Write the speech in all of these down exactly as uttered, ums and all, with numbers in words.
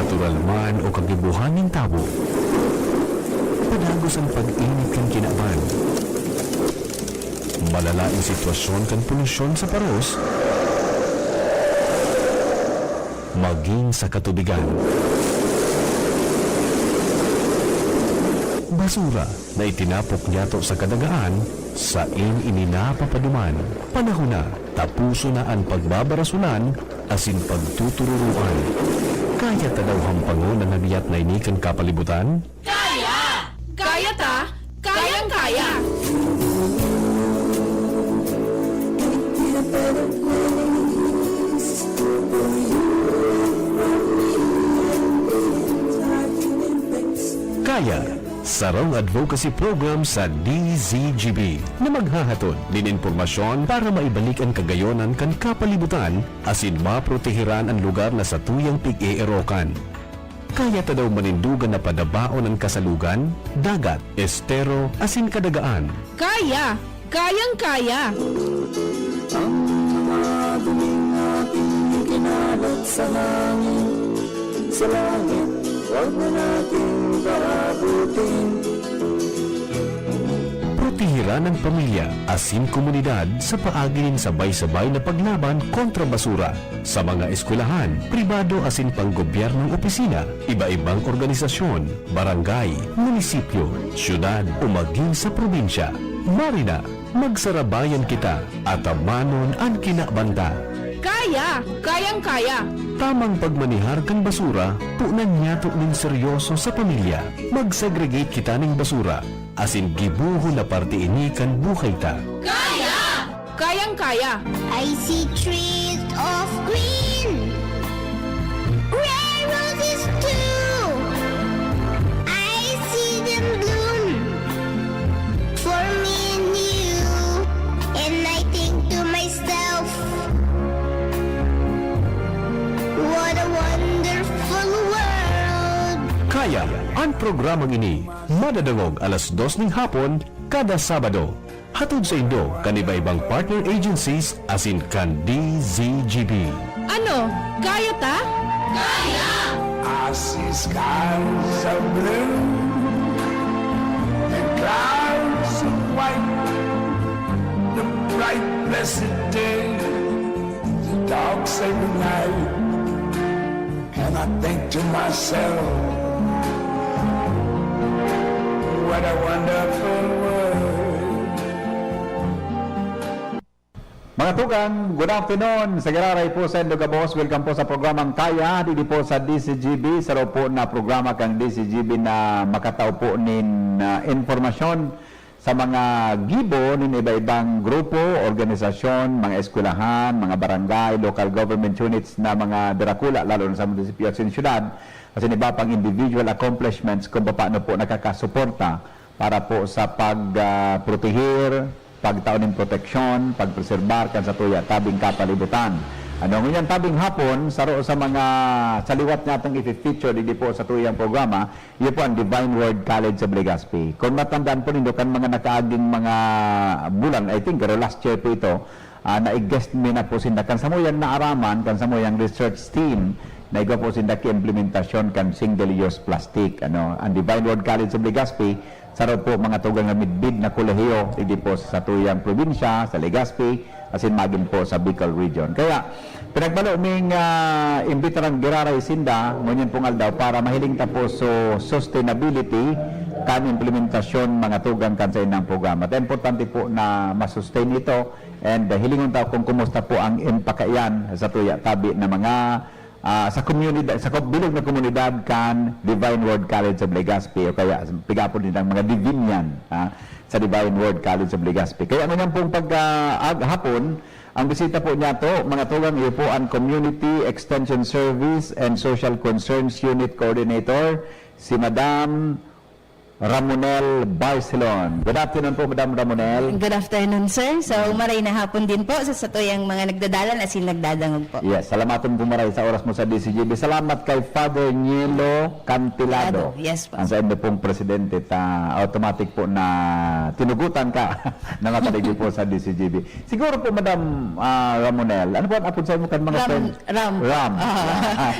natural man o kagibohan nin tawo. Padagos an pag-init kan kinaban. Malala an sitwasyon kan polusyon sa paros, magin sa katubigan. Basura na itinapok niyato sa kadagaan, sain ini napapaduman. Panahon na, taposon na an pagbabarasolan asin pagtutururoan. Kaya ta daw hampangon an habyat na ini kan kapalibutan? Kaya! Kaya ta! Kayang-kaya! Kaya, sarong advocacy program sa D Z G B na maghahatod nin impormasyon para maibalik an kagayonan kan kapalibutan asin maproteheran an lugar na satuyang pig-eerokan. Kaya ta daw manindogan na padabaon an kasalugan, dagat, estero, asin kadagaan. Kaya! Kayang-kaya! Ang mga duming ating ikinalat sa hangin, sa langit, huwag na nating paabutin. Proteheran an pamilya asin komunidad sa paagi nin sabay-sabay na paglaban kontra basura. Sa mga eskwelahan, pribado asin panggobyernong opisina, iba-ibang organisasyon, barangay, munisipyo, syudad o magin sa probinsya. Marina, magsarabayan kita, atamanon an kinaban ta. Kaya! Kayang-kaya! Tamang pagmanehar kan basura, punan niyato nin seryoso sa pamilya. Mag-segregate kita nin basura, asin gibohon na parte ini kan buhay ta. Kaya! Kayang-kaya! I see trees of green, rare roses too. I see them bloom for me and you. And I think to myself, what a wonderful world. Kaya, an programang ini madadangog alas dos ning hapon kada Sabado. Hatod saindo kan iba-ibang partner agencies asin kan D Z G B. Ano, kaya ta? Kaya! I see skies of blue and clouds of white, the bright blessed day, the dark sacred night. And I think to myself, what a wonderful world. Mga tugang, good afternoon. Sa giraray po saindo gabos, welcome po sa programang Kaya, digdi po sa D Z G B, saro po na programa kan D Z G B na makatao po nin, ah, impormasyon sa mga gibo nin iba-ibang grupo, organisasyon, mga eskwelahan, mga barangay, local government units na mga darakula, lalo na sa munisipyo at sa syudad, asin iba pang individual accomplishments kung paano po nakakasuporta para po sa pag, ah, proteher, pagtao nin proteksyon, pagpreserbar kan satuya tabing kapalibutan. Ano, ngunyan tabing hapon, saro sa mga saliwat natong ifi-feature digdi po sa satuyang programa, iyo po ang Divine Word College of Legazpi. Kung matandaan po nindo, kan mga nakaaging mga bulan, I think, pero last year po ito, ah, nai-guest mi na po sinda. Kan samuyang naaraman, kan samuyang research team, na igwa po sinda ki implementasyon kan single-use plastic. Ano, ang Divine Word College of Legazpi, saro po mga tugang na midbid na kolehiyo, digdi po sa satuyang probinsya, sa Legazpi, asin magin po sa Bicol Region. Kaya, pinagmalo ming, ah, imbitarang giraray sinda, ngunyan pong aldaw, para mahiling ta po so sustainability kan implementasyon mga tugang kan saindang programa. At importante po na masustain ito, and, ah, hilingon ta kung kumusta po ang impakaiyan sa tuya tabi na mga, ah, sa komunidad, sa ko-, bilog na komunidad kan Divine Word College of Legazpi, o kaya pigapon din ang mga Divinian, ah, sa Divine Word College of Legazpi. Kaya ngunyan pong pag, ah, ag-, hapon, ang bisita po niyato, mga tugang, iyo po ang Community Extension Service and Social Concerns Unit Coordinator, si Madam Ramonel Barcelon. Good afternoon po, Madam Ramonel. Good afternoon, sir. So, maray na hapon din po sa satuyang mga nagdadalan asin nagdadangog po. Yes, salamaton po maray sa oras mo sa D C G B. Salamat kay Father Nielo Cantilado. Yes po. Ang sa inyo pong presidente, ta automatic po na tinugutan ka na mataligid po sa D C G B. Siguro po, Madam, ah, Ramonel, ano po ang apod sa imo kan mga Ram, friend? Ram. Ram. Oo.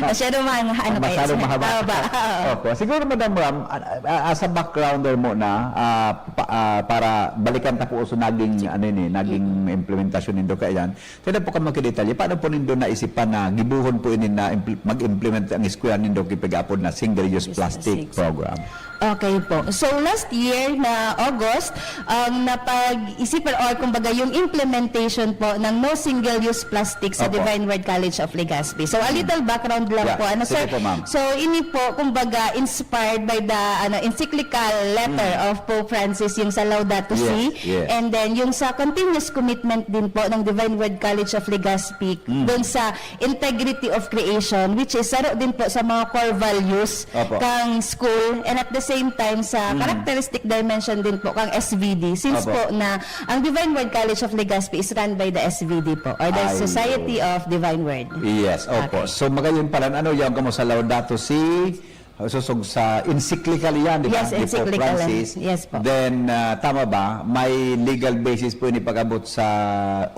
Masyado mang, ano pa yun? Masyado mahaba. Mahaba. Oo. Opo. Siguro, Madam Ram, a-, a-, as a backgrounder muna, ah, pa-, ah, para balikan ta po sa naging, ano yun eh, naging implementasyon nindo kaiyan. Kaya po kamo kidetalye, paano po nindo naisipan na gibohon po ini na impl-, mag-implement ang eskwela nindo kipag-apod na single-use plastic program? Okay po. So, last year na August, ang napag-isipan or kumbaga yung implementation po ng no single-use plastic sa Divine Word College of Legazpi. So, a little background lang po, ano, sir? Sige po, ma'am. So, ini po, kumbaga, inspired by the, ano, encyclical letter of Pope Francis, yung sa Laudato Si. Yes, yes. And then, yung sa continuous commitment din po ng Divine Word College of Legazpi, doon sa integrity of creation, which is saro din po sa mga core values kang school, and at the same time sa characteristic dimension din po kang S V D. Since po na ang Divine Word College of Legazpi is run by the S V D po, or the Society of Divine Word. Yes, opo. Okay. So, magayon pala, ano, yung kamo sa Laudato Si, susog sa encyclical yan, di ba? Yes, encyclical yan. Ni Pope Francis. Yes po. Then, ah, tama ba? May legal basis po ini pag-abot sa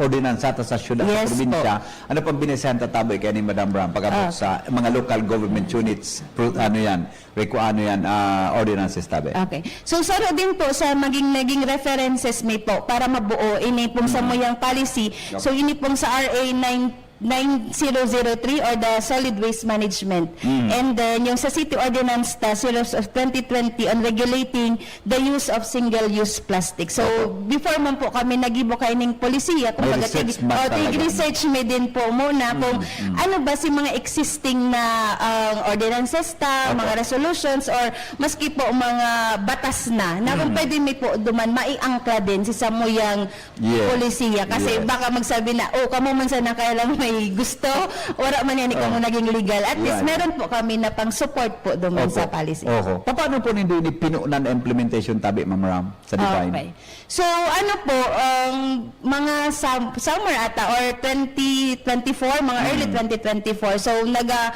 ordinansa ta sa syudad, sa probinsya. Ano pang binasehan ta tabo kaya ni Madam Ram pag-abot sa mga local government units, pro-, ano yan, reku-, ano yan, ah, ordinances tabi? Okay. So, saro din po sa maging, naging references mi po para mabuo ini pong samuyang policy. Okay. So, ini pong sa R A nine nine zero zero three or the solid waste management. And then, yung sa City Ordinance ta, Series of twenty twenty on regulating the use of single-use plastic. So, before man po kami nagibo kaining polisiya, kumbaga, tig-research mi din po muna kung ano ba si mga existing na, ah, ordinances ta, mga resolutions, or maski po mga batas na, na kung pwede mi po duman maiangkla din si samuyang polisiya. Kasi baka magsabi na, "Oh, kamo man sana kaya lang may gusto, wala man yan kamo naging legal." At least meron po kami na pang-support po duman sa policy. Oho. Paano po nindo ini pinunan implementation tabi, Ma'am Ram, sa Divine? Okay. So, ano po, ang mga sam-, summer ata or twenty twenty-four, mga early twenty twenty-four. So, naga-,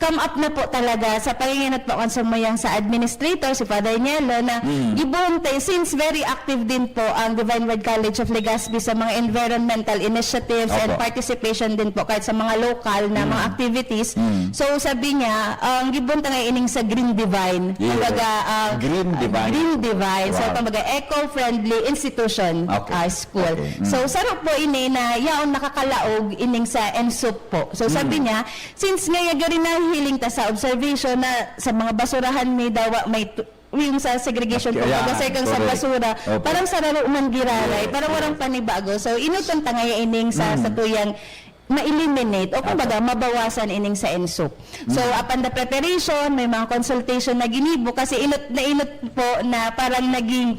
come up na po talaga sa pangingenot po kan samuyang sa administrator, si Father Nielo, na gibohon ta, since very active din po ang Divine Word College of Legazpi sa mga environmental initiatives and participation din po kahit sa mga lokal na mga activities. So, sabi niya, ang gibohon ta nga ining sa Green Divine. Yes. Kumbaga, ah, Green Divine. Green Divine. So, kumbaga, eco-friendly institution, ah, school. Okay. So, saro po ini na yaon nakakalaog ining sa ENSUP po. So, sabi niya, since nga gari nahihiling ta sa observation na sa mga basurahan may dawa, may tu-, yung sa segregation po, kaya, pag-asay kang sa basura, parang sararo man giraray, parang warang panibago. So, inuton ta ngaya ining sa, sa tuyang ma-eliminate o kumbaga mabawasan ining sa ENSUP. So, upon the preparation, may mga consultation na ginibo kasi inot na inot po na parang naging,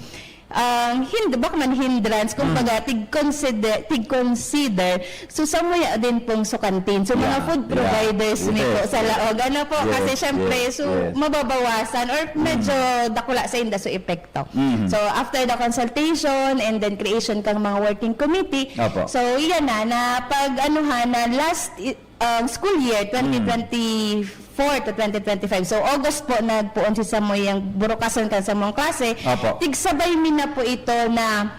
ah, hind-, baka man hindrance, kumbaga, tig-consider, tig-consider. So, samuya din pong sukantin. So, mga food providers mi po sa laog. Ano po, kasi syempre, so, mababawasan or medyo dakula sa inda so epekto. So, after the consultation and then creation kang mga working committee, so, iyan na, na pag-anuhan na last i-, ang school year, twenty twenty-four to twenty twenty-five. So, August po, nagpoon si samuyang burukasan kan samong klase. Opo. Tigsabay mi na po ito na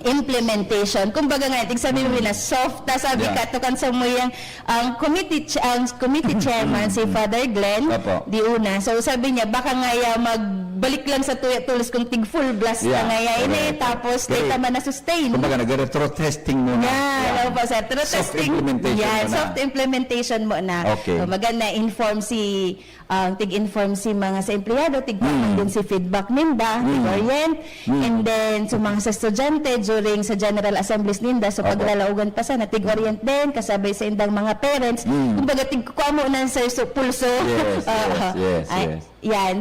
implementation. Kumbaga nga, tigsabay mi na soft. Ta sabi ka to kan samuyang, ang committee ch-, ang committee chairman, si Father Glenn Diuna. So, sabi niya, baka nga ya magbalik lang sa tuya tulos kung tig full blast na nga ya ini. Tapos, di ta man na-sustain. Kumbaga, nag-retro testing muna. Yan, opo, sir. Retro testing. Soft implementation muna. Yan, soft implementation muna. Okay. So, maganda, inform si, ah, tig-inform si mga sa empleyado, tig-, din si feedback ninda, tig-orient. And then, sa mga sa estudyante, during sa general assemblies ninda, so, paglalaogan pa sana, tig-orient din, kasabay sa indang mga parents. Kumbaga, tig-, kuha mo na, sir, so, pulso. Yes, yes, yes. Yan.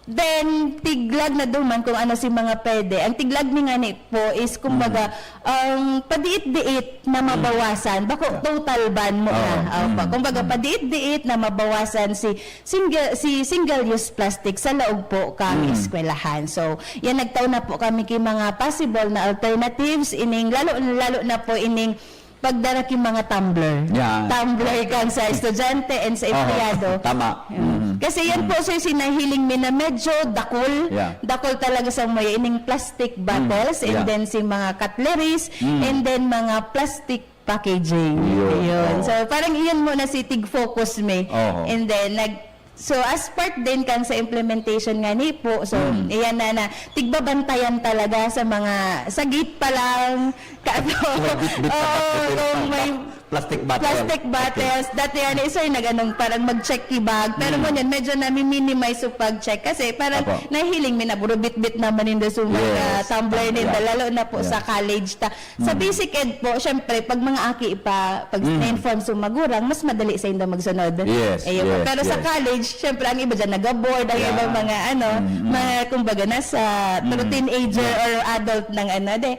Then, tiglag na duman kung ano si mga pwede. Ang tiglag mi ngani po is, kumbaga, ang padiit-diit na mabawasan. Bako, total ban mo na. Ah, opo. Kumbaga, padiit-diit na mabawasan si single, si single-use plastic sa laog po kang eskwelahan. So, yan, nagtao na po kami ki mga possible na alternatives, ining, lalo, lalo na po ining pagdara ki mga tumbler. Yan. Tumbler kan sa estudyante and sa empleyado. Tama. Mm. Kasi yan po, sir, si nahiling mi na medyo dakul. Yeah. Dakul talaga sa mga ining plastic bottles, and then si mga cutleries, and then mga plastic packaging. Yun. Yun. Oh. So, parang iyon muna si tig-focus mi. Oho. And then, nag, so, as part din kan sa implementation ngani po, so, iyan na, na tigbabantayan talaga sa mga, sa gate pa lang, ka-, May bitbit na oo, plastic, kung may plastic bottle. Plastic bottles. Okay. Dati yan, eh, sir, nag-anong, parang mag-check ki bag. Pero ngunyan, medyo nami-minimize yung pag-check. Kasi parang nahiling mi na burubitbit naman yung sa mga tumbler ninda, lalo na po sa college ta. Sa basic ed po, syempre, pag mga aki pa, pag na-inform sa magurang, mas madali sa inda magsunod. Yes, yes, yes. Pero sa college, syempre, ang iba dyan nag-board, ang iba mga, ano, mga, kumbaga, nasa, pero teenager or adult ng, ano, de.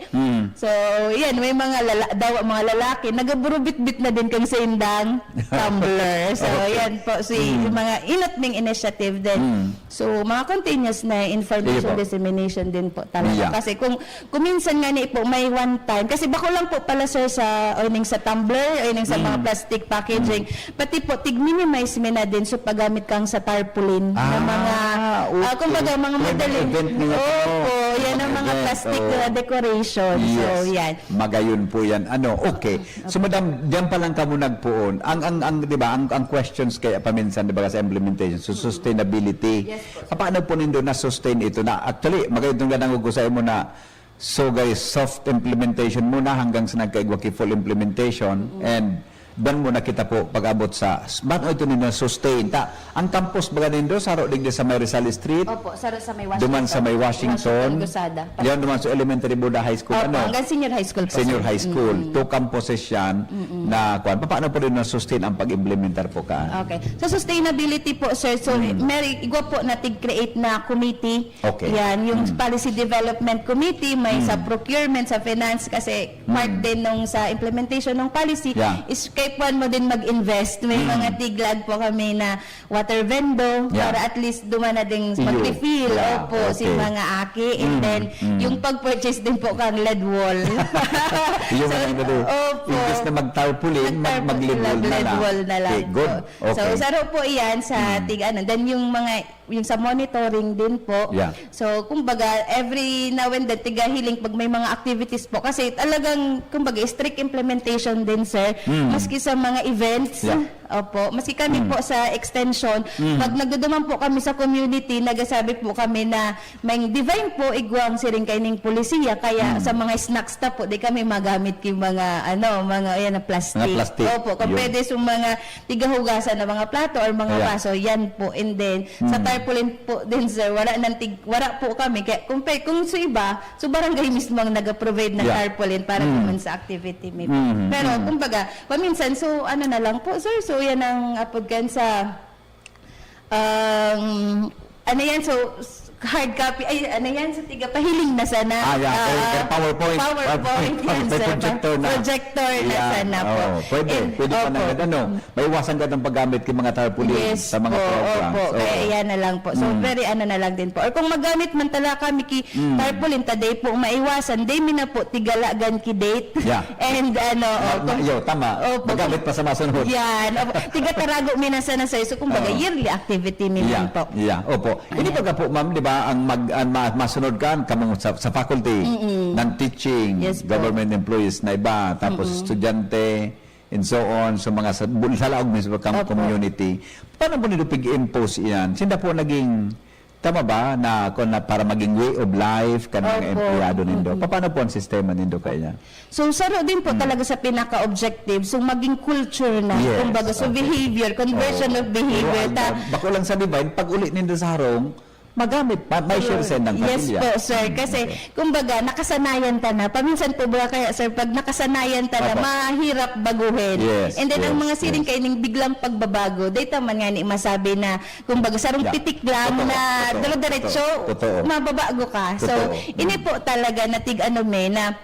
So, yan, may mga lala-, daw, mga lalaki, nagaburubitbit na din kang sa indang tumbler. So, yan po, si, yung mga inot ming initiative din. So, mga continuous na information dissemination din po talaga. Yeah. Kasi kung, kung minsan ngani po, may one time, kasi bako lang po pala, sir, sa, o ining sa tumbler, o ining sa mga plastic packaging, pati po, tig-minimize mi na din, so paggamit kang sa tarpaulin na mga, ah, kumbaga, mga madaling event na yan. Opo, yan ang mga plastic na decoration. So, yan. Magayon po yan. Ano, okay. So, madam, diyan pa lang kamo nagpoon. Ang, ang, ang, di ba, ang, ang questions kaya paminsan, di ba, sa implementation, so sustainability. Yes po. Paano po nindo na-sustain ito? Na, actually, magandang ganang ko sa imo na, so, guys, soft implementation muna hanggang sa nagkaigwa ki full implementation. And doon muna kita po pag-abot sa, paano ito nindo na-sustain? Ta, ang campus ba nindo, saro digdi sa may Rizal Street? Opo, saro sa may Washington. Duman sa may Washington. Washington Gusada. Yan, duman sa elementary, Buda High School, ano? Opo, hanggang senior high school po, sir. Senior high school. Two campuses yan na, kwan. Paano po rin na-sustain ang pag-implementar po ka? Okay. Sa sustainability po, sir, so, may igwa po na tig-create na committee. Okay. Yan, yung policy development committee, may sa procurement, sa finance, kasi part din nung sa implementation ng policy is kaipuhan mo din mag-invest. May mga tiglag po kami na water vendo, para at least duman na ding mag-refill. Opo, si mga aki. And then, yung pag-purchase din po kang L E D wall. Yung so, ano, opo. Imbes na mag-tarpaulin, mag-, mag-L E D wall na lang. L E D wall na lang po. Okay, good. So, saro po iyan sa tig-, ano. Then, yung mga, yung sa monitoring din po. Yeah. So, kumbaga, every now and then, tigahiling pag may mga activities po. Kasi talagang, kumbaga, strict implementation din, sir. Maski sa mga events. Yeah. Opo. Maski kami po sa extension, pag nagduduman po kami sa community, nagasabi po kami na may divine po igwang siring kaining polisiya, kaya sa mga snacks ta po, di kami magamit yung mga, ano, mga, ayan, na plastic. Mga plastic. Opo, kung pwede sa mga tigahugasan na mga plato or mga baso, yan po. And then, sa tarpaulin po din, sir, wala nang tig-, wala po kami. Kaya kung pe-, kung sa iba, so barangay mismo ang nag-provide ng tarpaulin para naman sa activity, maybe. Pero, kumbaga, paminsan, so, ano na lang po, sir, so, yan ang apod kan sa, um, ano yan, so, s-, hard copy, ay, ano yan, sa tiga pahiling na sana. Ah, yeah. Pero, pero PowerPoint. PowerPoint yan, sir. May projector na. Projector na sana po. Oo, pwede. Pwede pa na, ano, maiwasan ka ng paggamit ng mga tarpaulin sa mga programs. Yes po, opo. Kaya yan na lang po. So, very ano na lang din po. Or kung magamit man talaga kami ki tarpaulin, ta dai po maiwasan, dai mi na po tigalagan ki date. Yeah. And ano, oh, yo, tama. Opo. Magamit pa sa masunod. Yan. Opo. Tigatarago mi na sana, sir. So, kumbaga, yearly activity mi man po. Yeah. Opo. Ini baga po, ma'am, di ba, ang mag-, ang ma-, masunod ka, kamong sa, sa faculty ng teaching, government employees na iba, tapos estudyante, and so on, sa mga sa, bu-, sa laog mismo kang community. Paano po nito pig-impose iyan? Sinda po naging, tama ba, na, kung na, para maging way of life kan mga empleyado nindo? Paano po ang sistema nindo kaya? So, saro din po talaga sa pinaka-objective. So, maging culture na. Yes. Kumbaga, so behavior, conversion of behavior. Pero ang, ta- bako lang sa divine, pag uli nindo sa harong, Magamit, ma-, may sure send ang pamilya. Yes po, sir. Kasi, kumbaga, nakasanayan ta na. Paminsan po ba kaya, sir, pag nakasanayan ta na, mahirap baguhin. Yes, yes, yes. And then, ang mga siring kaining biglang pagbabago, data man nga ni masabi na, kumbaga, sarong pitik lang na dire-diretso, mababago ka. So, ini po talaga na tig-ano mi, na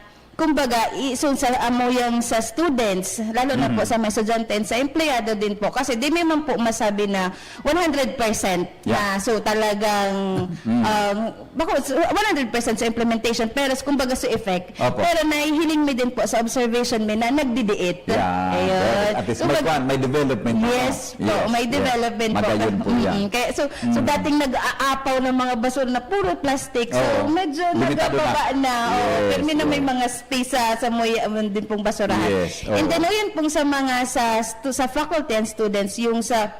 kumbaga, i-, so sa amo yang sa students, lalo na po sa mga estudyante and sa empleyado din po, kasi di mi man po masabi na one hundred percent na, so talagang, um, bako, so, one hundred percent sa implementation, pero s-, kumbaga sa effect, pero nahihiling mi din po sa observation mi na nagdidiit. Ayun. At least may kwan, may development na. Yes po, may development po. Magayon po yan. Mm-mm. Kaya, so, so dating nag-aapaw ng mga basura na puro plastic, so medyo nagababa na. Oo, pirmi na may mga space sa, sa may, um, din pong basurahan. Yes, oo. And then, o yun pong sa mga sa stu-, sa faculty and students, yung sa,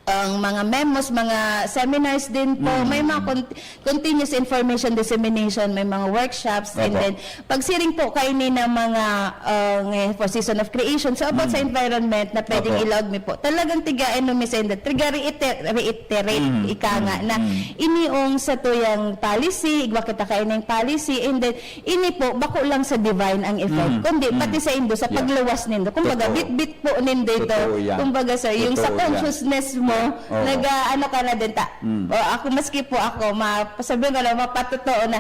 ang mga memos, mga seminars din po, may mga con-, continuous information dissemination, may mga workshops, and then, pagsiring po kaini na mga, uh, nge-, for season of creation, so about sa environment na pwedeng ilaog mi po, talagang tiga, ano, mi sa inda, tiga reiter-, reiterate, ika nga, na iniong sa tuyang policy, igwa kita kainang policy, and then, ini po, bako lang sa Divine ang effect, kundi pati sa indo, sa pagluwas nindo. Kumbaga, bitbit po nindo ito. Totoo yan. Kumbaga, sir, yung sa consciousness mo, naga-ano ka na din ta. O, ako, maski po ako, ma-, sabi ko na, mapatotoo na,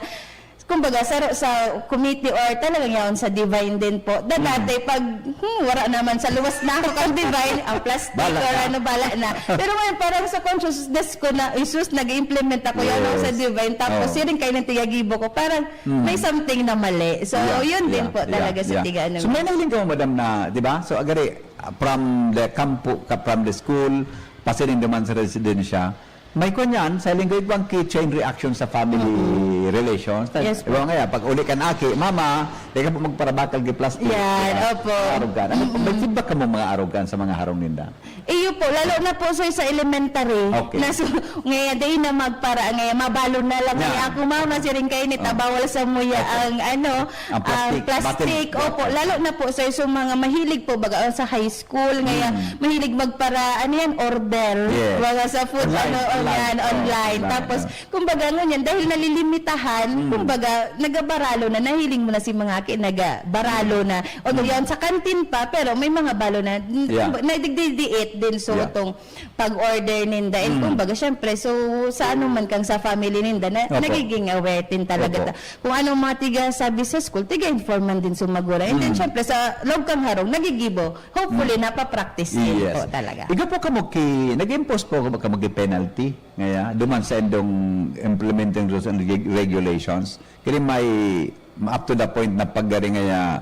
kumbaga, sa, sa committee or talagang yaon sa Divine din po. Da-, dati, pag, hmm, wala naman sa luwas na ako kang Divine, ang plastic or ano, bala na. Pero ngayon, parang sa consciousness ko na, Jesus, nag-implement ako yaon sa Divine. Tapos, siring kayo ng tiyagibo ko, parang, may something na mali. So, yun din po talaga sa tiga, ano. So, may nahiling ka mo, madam, na, di ba? So, agari, ah, from the campo, ka, from the school, pasiring naman sa residensya, may kwan yan, sa linggo, igwang ki chain reaction sa family relations. Yes po. Iba nga yan, pag uli kan aki, "Mama, di ka po magparabakal ki plastic." Yan, opo. Arogan. Ano, may feedback ka mo mga arogan sa mga harong ninda? Iyo po, lalo na po, sir, sa elementary. Okay. Na so, ngayon, di na magpara, ngayon, mabalo na lang. Yan. Kaya ako, mama, siring kayo ni, tabawal sa muya ang, ano, ang plastic. Opo, lalo na po, sir, so mga mahilig po, baga, sa high school, ngayon, mahilig magpara, ano yan, order. Yes. Mga sa food, online, ano, online. Tapos, kumbaga, ngunyan, dahil nalilimitahan, kumbaga, nagabaralo na, nahiling mo na si mga aki, nagabaralo na. Although yan sa kantin pa, pero may mga balo na, kumbaga, nadigdidiit din. So, itong pag-order ninda. And kumbaga, syempre, so, sa ano man kang sa family ninda, na, nagiging aware din talaga ta. Kung anong mga tiga sabi sa school, tiga-informan din sumagura. And then, syempre, sa loob kang harong, nagigibo. Hopefully, napapractice din po talaga. Iga po kamo ki, nag-impose po kamo ki penalty ngaya, duman sa indong implementing rules and reg-, regulations. Kini may up to the point na paggaring ngaya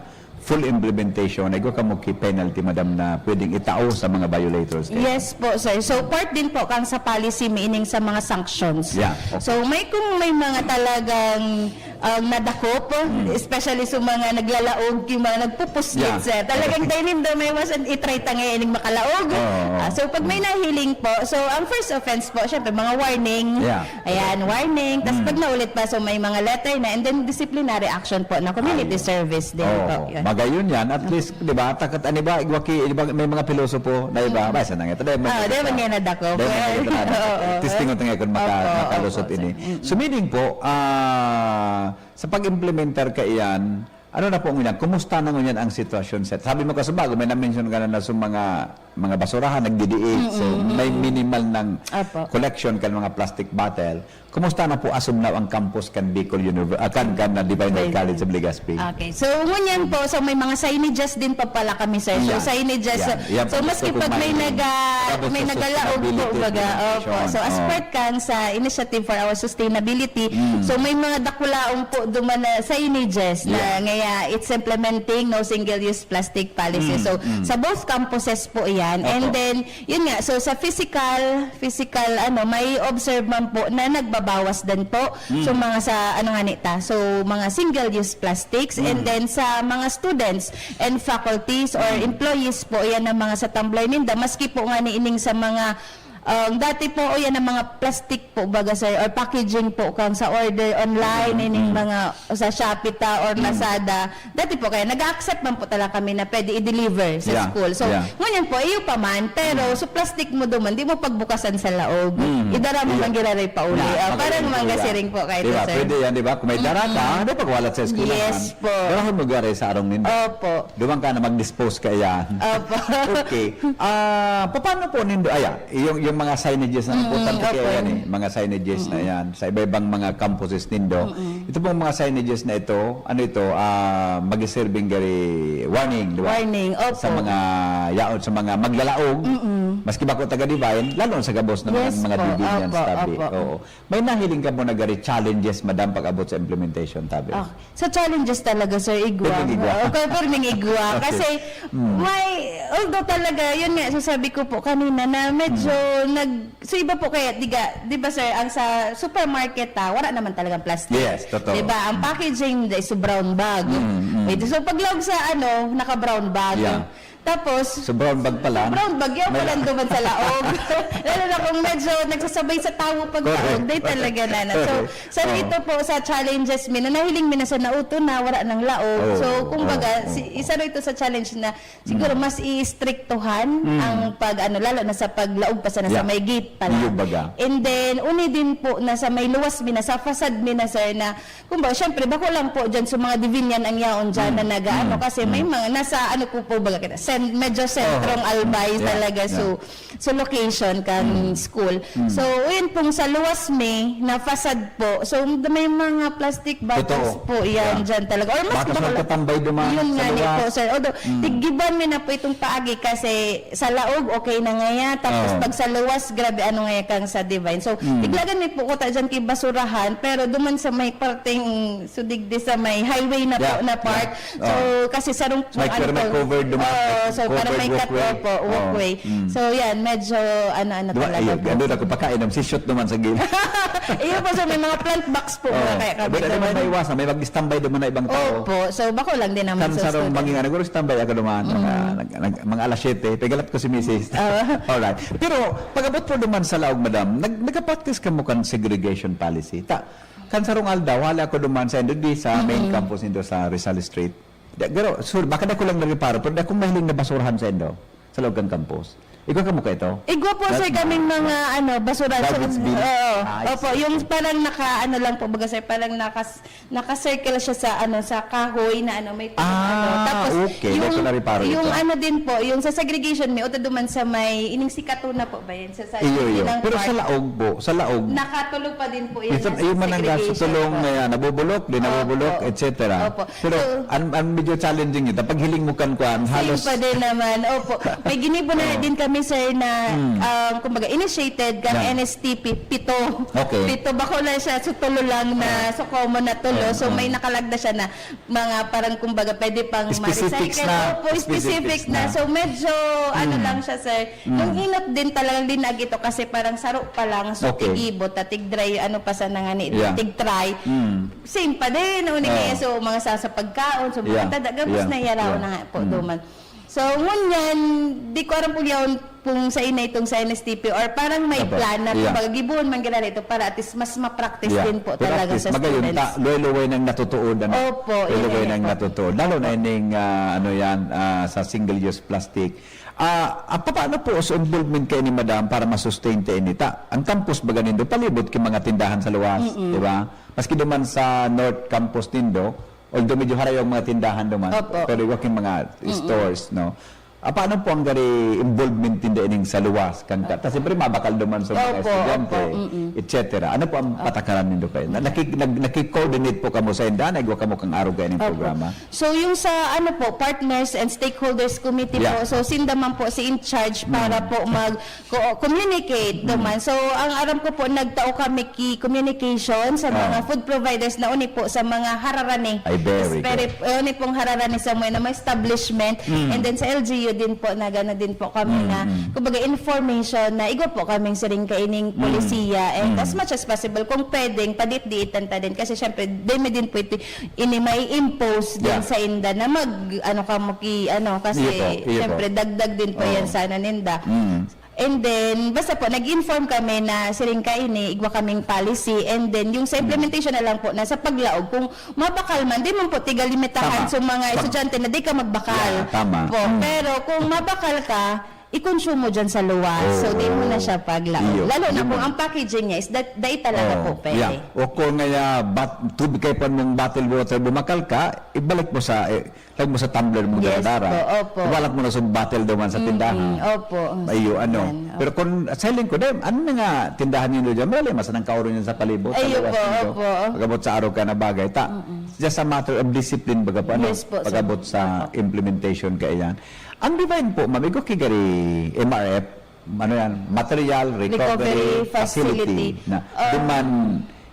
full implementation, ay kamo ki penalty, madam, na pwedeng itao sa mga violators kayo? Yes po, sir. So, part din po kang sa policy, meaning sa mga sanctions. Yeah, okay. So, may, kung may mga talagang ang nadakop, especially sa mga naglalaog, yung mga nagpupuslit, sir. Talagang tayo nindo may mas itry ta ngayon yung makalaog. Oo. Ah, so, pag may nahiling po, so, ang first offense po, syempre, mga warning. Yeah. Ayan, warning. Tas pag naulit pa, so, may mga letter na, and then disciplinary action po na community service din po. Yun. Magayon yan. At least, di ba, takat, ano ba, igwa ki, di ba, may mga pilosopo na iba, ba, sa nangyato, di, may Ah, di, may nadakop. Di, may nadakop. Oo. Testing ko nga kung maka-, makalusot ini. So, meaning po, ah, sa pag-implementar kaiyan, ano na po ngunyan? Kumusta na ngunyan ang sitwasyon, sir? Sabi mo, kasubago, may na-mention ka na, na sa mga, mga basurahan, nagdidiit. So, may minimal ng collection kan mga plastic bottle. Kumusta na po as of now ang campus kan Bicol Univer-, ah, kan, kan, ah, Divine Life College sa Legazpi? Okay. So, ngunyan po, so may mga signages din pa pala kami, sir. So, signages, so, maski pag may naga-, may nagalaog po, baga. Opo. So, as part kan sa Initiative for Our Sustainability, so, may mga dakulaon po duman na signages na ngaya, it's implementing no single-use plastic policy. So, sa both campuses po yan. And then, yun nga, so, sa physical, physical, ano, may observe man po na nagbabawas din po. So, mga sa, ano nga nita, so, mga single-use plastics. And then, sa mga students and faculties or employees po, yan ang mga sa tumbler ninda, maski po nga niining sa mga Um, dati po, o yan ang mga plastic po, baga, sir, or packaging po kang sa order online, ining mga sa Shopee ta or Lazada. Dati po, kaya nag-accept man po talaga kami na pwede i-deliver sa Yeah, school. So, yeah. ngunyan po, iyo pa man, pero so plastic mo duman, di mo pagbukasan sa laog. Mm. Idara mo Iyo. man giraray pa uli. Yeah, Ah, parang makainit mga po yan. siring po kayo, Diba? sir. Pwede yan, di ba? Kung may dara ka, di pagwalat sa eskwelahan. Yes po. Darahan mo gari sa arong nindo. Opo. Duman ka na mag-dispose ka yan. Opo. Okay. Ah, paano po nindo, aya, yung, yung mga signages na importante opo. kaya yan eh, mga signages na yan, sa iba-ibang mga campuses nindo. Ito pong mga signages na ito, ano ito, ah, mag-serving gari warning, di ba? Warning, opo. Sa mga yaon, sa mga maglalaog, maski ba ko taga-Divine, lalo na sa gabos ng Yes mga, mga po, Divinians opo, tabi. opo. Oo. May nahiling ka mo na gari challenges, madam, pag-abot sa implementation tabi? Ah, sa challenges talaga, sir, igwa. Pirming igwa. Oo, kaya pirming igwa. Okay. Kasi may, although talaga, yun nga, sasabi ko po kanina na medyo nag, so iba po kaya, diga, di ba, sir, ang sa supermarket, ha, wala naman talagang plastic. Yes, totoo. Di ba? Ang packaging, is brown bag. Mm, mm. Pwede. So, pag laog sa, ano, naka-brown bag. Yeah. Tapos, So, brown bag pala. Brown bag, yaw May pala la- duman sa laog. Lalo na kung medyo nagsasabay sa tawo pag Correct. taog, di talaga na. na. So, Okay. so Oo. ito po sa challenges mi na nahiling mi na sa nauto na wala ng laog. Oo. So, kumbaga, Oo. si, isa rin ito sa challenge na siguro mas iistriktuhan Mm. ang pag, ano, lalo na sa paglaog pa sana sa Yeah. may gate pala. Iyo baga. And then, uni din po na sa may luwas mi na, sa facade mi na, sir, na kumbaga, syempre, bako lang po dyan sa mga Divinian ang yaon dyan na nag-aano, kasi may mga, nasa ano po po baga kita, sen-, medyo sentrong Oo. Albay Yeah, talaga, yeah. so, so location kan school. So, yun pong sa luwas mi, na facade po, so may mga plastic bottles Totoo. po yan Yeah. dyan talaga. Or mas Baka bako sa lang- tatambay duman Yun sa nga ni luwas. po, sir. Although, tigiban mi na po itong paagi kasi sa laog, okay na ngaya. Tapos Oo. pag sa luwas, grabe, ano ngaya kang sa Divine. So, tiglagan mi po kuta dyan kay basurahan, pero duman sa may parteng, so digdi sa may highway na po Yeah, na part. yeah. So, Oo. kasi sarong May ano may po. covered duman, Oo, so parang covered may cut walkway. po, Oo. walkway. Mm. So, yan, medyo ano-ano Diba, talaga ayun, po. ando na ko pakain ang sishoot naman sa game. Iyo po, sir, may mga plant box po Oo. muna kaya kami Pwede naman duman. maiwasan, may mag-standby naman na ibang tao. Opo, so bako lang din naman Kan sa sarong student. manging ano, guro standby ako naman, mga, nag- nag- mga alas siyete, pegalat ko si misis. Oo. Alright. Pero pag-abot po duman sa laog, madam, nag nagka-practice ka mo kan segregation policy. Ta, kan sarong aldaw, hali ako duman sa indo, di sa main campus nindo sa Rizal Street. Di, pero, sure, baka na ko lang nareparo, pero di akong mahiling na basurahan sa indo, sa laog kan campus. Ikaw ka mo ka ito? Igwa po, sir, kaming mga, ano, basura. So, Garbage bin? Oo. Ah, I Opo, see. Yung parang naka, ano lang po, baga, sir, parang nakas, naka-circle siya sa, ano, sa kahoy na, ano, may Ah, ano. Tapos, okay. yung, Dahil ko nareparo yung ito. ano din po, yung sa segregation, may uto duman sa may, ining sikatuna po ba yan? Sa, sa Iyo, iyo. ilang Pero sa part. laog po, sa laog. Nakatulo pa din po yan. Ito, Nasa yung manangga sa segregation tulong po. na yan, nabubulok, di nabubulok, Opo. et cetera. Opo. Pero So, ang, ang medyo challenging yun, pag hiling mo kan kwan, Same halos pa din naman. Opo. May ginibo na din kami, sir, na, um, kumbaga, initiated kang Yeah. N S T P, pito. Okay. Pito, bako lang siya, so tulo lang na, so common na tulo. So, may nakalagda siya na mga parang, kumbaga, pwede pang Specifics ma-recycle. na. Opo, specifics Specifics na. na. So, medyo, ano lang siya, sir. Yung inot din talagang linag ito kasi parang saro pa lang. So, Okay. tig-ibot, ta tig-dry, ano pa sana nga ni, Yeah. tig-try. Mm. Same pa din, no, ni Oo. Mia. So, mga sa, sa pagkaon, so, mga Yeah. tada, gabos Yeah. na yaraw Yeah. na nga po, Mm. duman. So, ngunyan, di ko aram kung yaon kung sa ina itong sa N S T P or parang may Opo. plan na, Yeah. kumbaga, gibohon man gira ito para at least mas ma-practice Yeah. din po Pero at talaga least, sa magayon students. ta, luway-luway nang natutuod, ano? Opo, yun Luway-luway nga nang po. natutuod. Lalo na ining, ah, ano yan, ah, sa single-use plastic. Ah, ah, paano po sa involvement kayo ni Madam para ma-sustain ta ini? Ta, ang campus baga nindo, palibot ki mga tindahan sa luwas, di ba? Maski duman sa North Campus nindo, although medyo harayo ang mga tindahan duman, Opo. pero iwa ki mga stores, no? Ah, paano po ang gari involvement ninda ining sa luwas? Kan, ta, siyempre, mabakal duman sa mga Opo, estudyante, opo, mm-mm. et cetera. Ano po ang patakaran nindo kayo? Na, naki, nag, naki-coordinate po kamo sa inda, nagwa kamo kang arog kayo ng Opo. programa? So, yung sa, ano po, Partners and Stakeholders Committee Yeah. po, so sinda man po si in charge para Mm. po mag co- communicate Mm. naman. So, ang aram ko po, nagtao kami ki communication sa mga Ah. food providers na uni po sa mga hararani. Ay, very Esperi- good. eh, uni pong hararani sa mga, na mga establishment. Mm. And then sa L G U din po, na gano'n din po kami Mm, na, mm. kumbaga, information na igwa po kaming siring kaining Mm. polisiya. And Mm. as much as possible, kung pwedeng, padit-diitan ta din. Kasi syempre, demi din po ito, ini may impose din Yeah. sa inda na mag, ano ka mo ki, ano, kasi Iyo po, iyo po. syempre, dagdag din po Oo. yan sa ano ninda. Mm. And then, basta po, nag-inform kami na siring kaini, igwa kaming policy. And then, yung sa implementation na lang po, nasa paglaog. Kung mabakal man, di man po tigalimitahan Tama. sa mga Pag- estudyante na di ka magbakal Yeah, tama. po. Mm. Pero kung mabakal ka, i-consume mo dyan sa luwas. So, di mo na Oo. siya paglaog. Iyo, Lalo na yun kung na. ang packaging niya is that, dai talaga Oo. po pwede. Yeah. O kung ngaya, bat-, tubig kayo pa mong bottle water, bumakal ka, ibalik mo sa, eh, lagay mo sa tumbler mo Yes dara-dara. po, opo. Ibalak mo na sa bottle daw man sa Mm, tindahan. mm, opo. Ayo, ano. Yan, opo. Pero kung sa hiling ko, dahil ano na nga tindahan nindo dyan, marali, mas nang kauro niyan sa palibot, sa Ayo luwas po, nindo. opo. Pag-abot sa araw ka na bagay. Ta, Mm-mm. just a matter of discipline, baga po, ano, Yes po, sir. pag-abot sa Opo. implementation kaya yan. Ang Divine po, ma'am, igwa ki gari M R F, ano yan, Material Recovery Recovery Facility. Facility. Na, Oh. duman,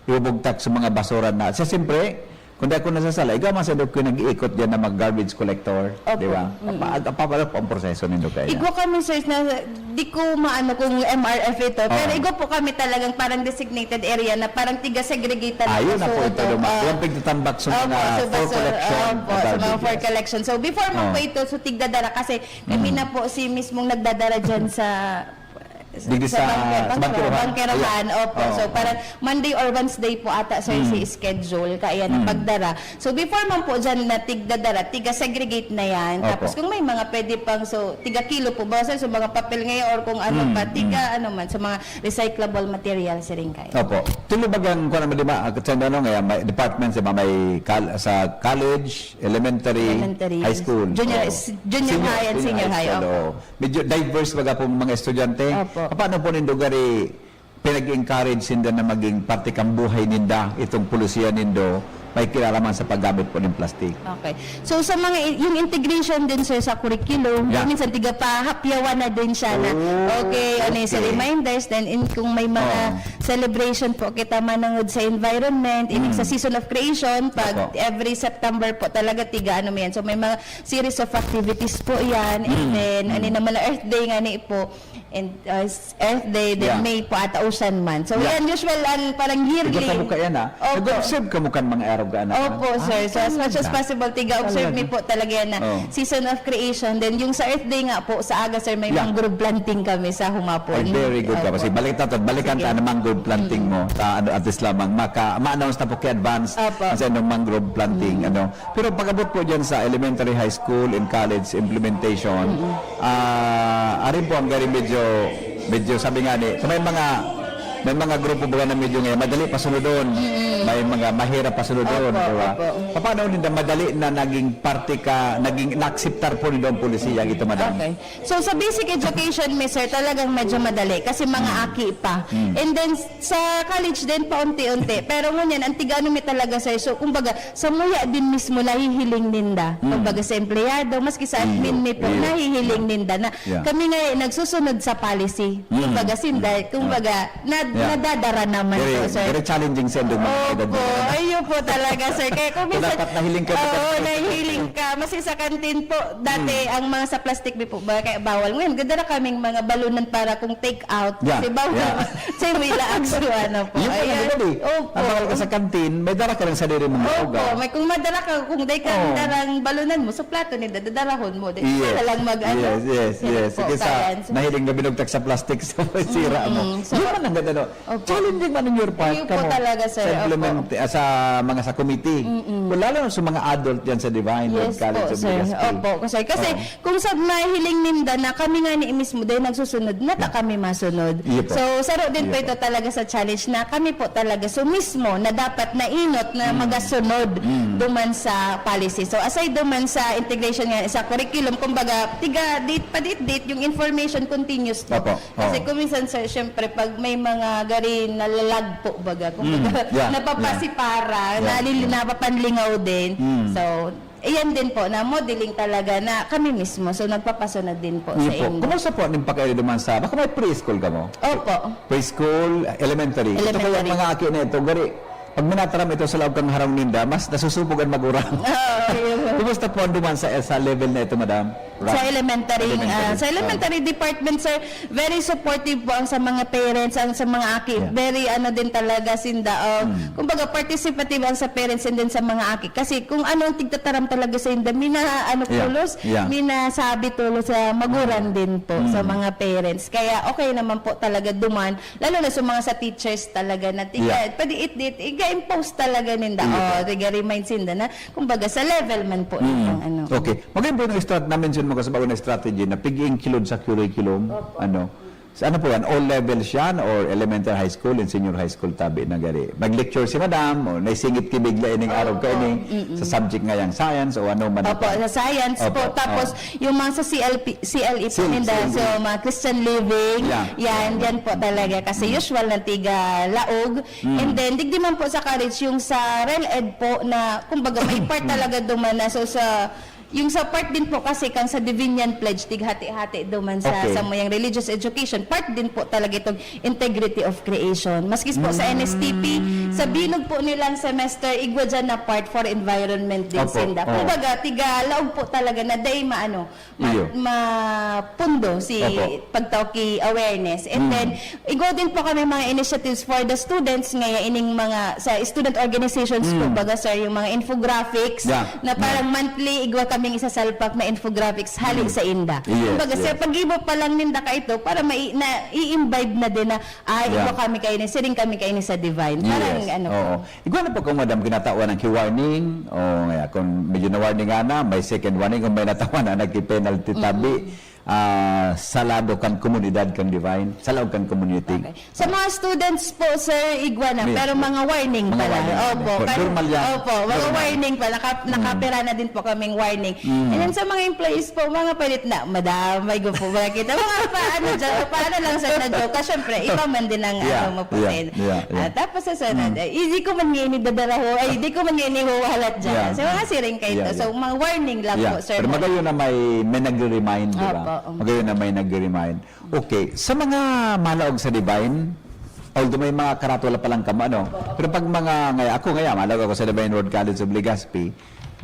ibubugtak sa mga basura na. Sa siyempre, kung di ako nasasala, ikaw man sa dok yung nag-iikot dyan na mga garbage collector, Opo. di ba? Mm-mm. Apa, apa, apa, ang proseso nindo kaya? Igwa kami, sir, na di ko maano kung M R F ito, pero Oo. igwa po kami talagang parang designated area na parang tiga-segregate na Ayun na po basura ito, to. yung mga, Ah. yung pagtatambak sa Opo, mga sa for basura. collection Opo, na sa mga for garbage. collection. So, before man Oo. po ito, so tigdadara kasi kami Mm. na po si mismong nagdadara dyan sa, sa, Digdi sa sa, bangker-, sa bangkerohan. bangkerohan, Ayan. opo. Oo, So, oo. parang Monday or Wednesday po ata, sir, Mm. si schedule, kaya na Mm. pagdara. So, before man po dyan na tigdadara, tiga-segregate na yan. Opo. Tapos, kung may mga pwede pang, so, tiga-kilo po ba, sir? So, mga papel ngayon or kung ano Mm, pa, tiga, mm. ano man, sa mga recyclable materials rin kayo. Opo. Tuloy bagang, kung ano, di ba, at sa ano, nga, may departments, di ba, may kal-, sa college, elementary, Elementary. high school. Junior, Oo. s-, junior Senior, high and senior senior high, high school, opo. oo. Medyo diverse baga po mga estudyante. Opo. Paano po nindo gari pinag-encourage sinda na maging parte kang buhay ninda, itong polisiya nindo, may kinalaman sa paggamit po ng plastic? Okay. So, sa mga i-, yung integration din, sir, sa curriculum, Yeah. minsan tiga pa, hapyawan na din siya na, Oh, okay, ano yung sa okay. reminders, then in, kung may mga Oo. celebration po kita manungod sa environment, even Mm. sa season of creation, pag Opo. every September po talaga, tiga ano mo yan. So, may mga series of activities po yan, and Mm. then, ano Mm. naman na Earth Day nga ni po, and, uh, s-, Earth Day, then Yeah. May po ata Ocean Month. So, Yeah. yan, usual ang parang yearly. Igwa kamo kaya na? Opo. Nag-observe kamo kan mga arog ka, anak, Opo, ano? sir. Ah, So, as much as talaga? possible, tiga-observe Talaga? mi po talaga yan na Oh. season of creation. Then, yung sa Earth Day nga po, sa aga, sir, may Yeah. mangrove planting kami sa humapon. Ay, very good ka. Opo. Kasi balik ta, balikan Sige. ta ang mangrove planting Mm. mo. Sa ano, at least lamang, maka, ma-announce na po kay advance Opo. ang sa inyong mangrove planting, Mm. ano. Pero pag-abot po dyan sa elementary, high school, and college implementation, Mm. ah, arin po ang gari medyo, medyo sabi nga ni, so may mga, may mga grupo ba na medyo ngayon, madali pasunodon, Mm. may mga mahirap pasunodon, Opo, di ba? opo. Paano ninda madali na naging parte ka, naging nakseptar po ninda ang polisiya, ito, madam? Okay. So, sa basic education, mi, sir, talagang medyo madali kasi mga Mm. aki pa. Mm. And then, sa college din, paunti-unti. Pero ngunyan, ang tigano mi talaga, sir, so, kumbaga, sa muya din mismo, nahihiling ninda. Mm. Kumbaga, sa empleyado, maski sa admin Iyo, mi po, iyo. nahihiling ninda na Yeah. kami nga, eh, nagsusunod sa policy. Mm. Kumbaga, sinda, Mm. kumbaga, na, Yeah. nadadara naman Very, po, sir. very challenging sa inyong mga edad Opo, na yan. ayun po talaga, sir. Kaya kung So, minsan, dapat nahiling ka, oo, dapat nahihiling ka. Maski sa kantin po, dati, Mm. ang mga sa plastic bi po, ba, kaya bawal. Ngayon, gadara kaming mga balunan para kung take out. Yeah, Kasi bawal yeah. sa Wila Agsuana po. Yun pala, Ayan. madali. Opo. Ang bawal ka sa kantin, may dara ka lang sarili mong Opo, uga. may, kung madara ka, kung day ka Oo. darang balunan mo, sa plato ninda, dadarahon mo. Di, Yes. siya na lang mag-ano. Yes, yes, Yan yes. po, Sige, sa balance. nahiling na binugtak sa plastic sa sira mo. Mm-mm. So, Yun man ang ganda, no? Opo. Challenging man on your part, Ayun po kamo, talaga, sir. sa implement-, Opo. ah, sa mga sa committee. Mm-mm. Well, lalo na sa mga adult dyan sa Divine Yes World College po, of sir. Legazpi. Opo, sir. Kasi Oo. kung sa mahiling ninda na kami nga ni mismo dahil nagsusunod, nata Iyo. kami masunod. Iyo po. So, saro din Iyo po po. ito talaga sa challenge na kami po talaga, so mismo na dapat nainot na Mm. magasunod Mm. duman sa policy. So, aside duman sa integration nga sa curriculum, kumbaga, tiga, date pa date, date, yung information continuous po. Opo. Kasi Oo. kung minsan, sir, syempre, pag may mga gari nalalag po, baga, kung Mm, baga, yeah, napapasipara, yeah. Yeah, nalil-, yeah. napapanlingaw din. Mm. So, iyan din po, na modeling talaga na kami mismo. So, nagpapasunod din po Iyo sa po. inyo. Kumusta po ang pagkaili naman sa, baka may preschool ka mo? Opo. Preschool, elementary. Ito kaya Elementary. mga aki na ito, gari, pag minataram ito sa laog kang harong ninda, mas nasusubog ang magurang. Oo, yun. Kumusta po ang duman sa, sa level na ito, madam? Sa elementary, ah, sa elementary department, sir, very supportive po ang sa mga parents, ang sa mga aki, very ano din talaga sinda, oh, kumbaga participative ang sa parents and then sa mga aki. Kasi kung ano ang tigtataram talaga sa inda, mina-, ano, Yeah. tulos, Yeah. minasabi tulos sa maguran din po, sa Mm. mga parents. Kaya okay naman po talaga duman, lalo na sa mga sa teachers talaga na tiga, Yeah. pwede it, it, iga-impose talaga ninda. Yeah. Oh, tiga-remind sinda na, kumbaga, sa level man po Mm. ng ano. Okay. Magayon po yung strat-, na-mention mo kasi bago na strategy na pig-include sa curriculum, Opo. ano, sa ano po yan, all levels yan or elementary, high school and senior high school tabi na gari? Mag-lecture si madam o naisingit ki bigla ining Opo. araw ka ining Mm-mm. sa subject nga yang science o ano man Opo, ito? Sa science Opo, po. Tapos, oo. yung mga sa C L P, C L E po C L E, ninda, C L E. So, mga Christian living, Yeah. yan, yan po talaga. Kasi Mm. usual na tiga laog. Mm. And then, digdi man po sa college, yung sa REL-ED po na, kumbaga, may part talaga duman na. So, sa Yung sa part din po kasi kang sa Divinian Pledge, tighati-hati duman sa, Okay. sa muyang religious education, part din po talaga itong integrity of creation. Maski po sa Mm. N S T P, sa bilog po nilang semester, igwa dyan na part for environment din Opo, sinda. oo. Kumbaga, tiga laog po talaga na day maano, ma-, Iyo. mapundo si Opo. pagtao ki awareness. And Mm. then, igwa din po kami mga initiatives for the students, ngaya ining mga sa student organizations po, Mm. baga, sir, yung mga infographics Yeah, na yeah. parang monthly, igwa kaming isasalpak na infographics hali Mm. sa inda. Yes, Kumbaga, sir, yes. pag-ibo pa lang ninda ka ito, para mai-, na, i-imbibe na din na, "Ay, igwa Yeah. kami kaini, siring kami kaini sa Divine." Parang Yes, ano po. oo. Igwa na po kung, madam, kinatawan ng ki-warning, o ngaya, kung medyo na-warning nga na, may second warning, kung may natawa na, nagki-penalty tabi. Mm-mm. Ah, sa lado kan komunidad kan Divine, sa laog kan community. Okay. Sa mga students po, sir, igwa na, May pero mga warning Mga pala. warning. Opo, Pero kan-, normal yan. opo, mga Normal. warning pala. Naka-, Mm. nakapira na din po kaming warning. Mm. And then sa mga employees po, mga palit na, madamay ko po, mga kita. Mga pa, ano dyan, pa, ano lang, sir, na joke. Kasi syempre, iba man din ang, Yeah, ano mo po, yeah, sir. yeah, yeah. Ah, tapos sa sunod, Mm. ay, hindi ko man nga ini dadaraho, ay, hindi ko man nga ini huwalat dyan. Yeah. So, mga siring kayo Yeah, to. So, yeah. mga warning lang Yeah. po, sir. Pero magayon na may, may nagre-remind, di ba? Opo, um. Magayon na may nagre-remind. Okay, sa mga malaog sa Divine, although may mga karatula pa lang kamo, ano? Pero pag mga, ngaya, ako ngaya, malaog ako sa Divine Word College of Legazpi,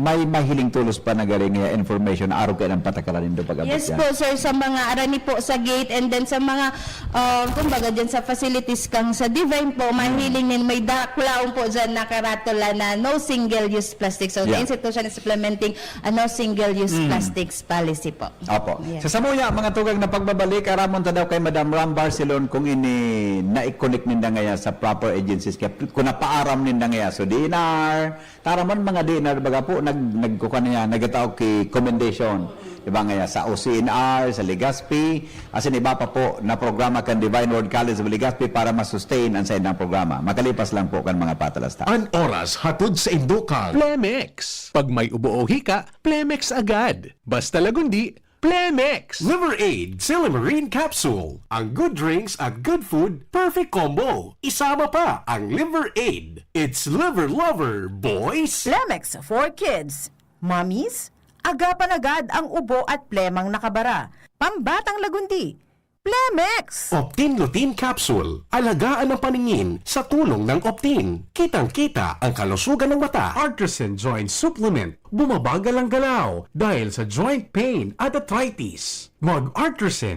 may mahiling tulos pa na galing ngaya information, arog kayo ng patakaran nindo pag-abot Yes yan. po, sir, sa mga arani po sa gate, and then sa mga, uh, kumbaga dyan sa facilities kang sa Divine po, Hmm. mahiling nin may daklaon po dyan na karatula na no single-use plastic. So, the Yeah. institution is implementing a no single-use Hmm. plastics policy po. Opo. Yeah. Sa samuya, mga tugang na pagbabalik, aramon ta daw kay Madam Ram Barcelon kung ini na-connect ninda ngaya sa proper agencies, kaya kung napaaram ninda ngaya, so D N R, taraman mga D N R baga po, nag-, nagkukuha niya, nagkatao ki commendation. Diba ngaya, sa O C N R, sa Legazpi, asin iba pa po na programa kan Divine Word College of Legazpi para ma-sustain ang saindang programa. Makalipas lang po kan mga patalasta. An oras hatod sa Indukan. Plemex. Pag may ubo o hika, Plemex agad. Basta Lagundi, Plemex! Liver Aid, Silymarin Capsule. Ang good drinks at good food, perfect combo. Isama pa ang Liver Aid. It's Liver Lover, boys! Plemex for kids. Mommies, agapan agad ang ubo at plemang nakabara. Pambatang Lagundi. Plemex! Optin Lutein Capsule. Alagaan ang paningin sa tulong ng Optin. Kitang-kita ang kalusugan ng mata. Artisan Joint Supplement. Bumabagal ang galaw dahil sa joint pain at arthritis. Mag-Artisan.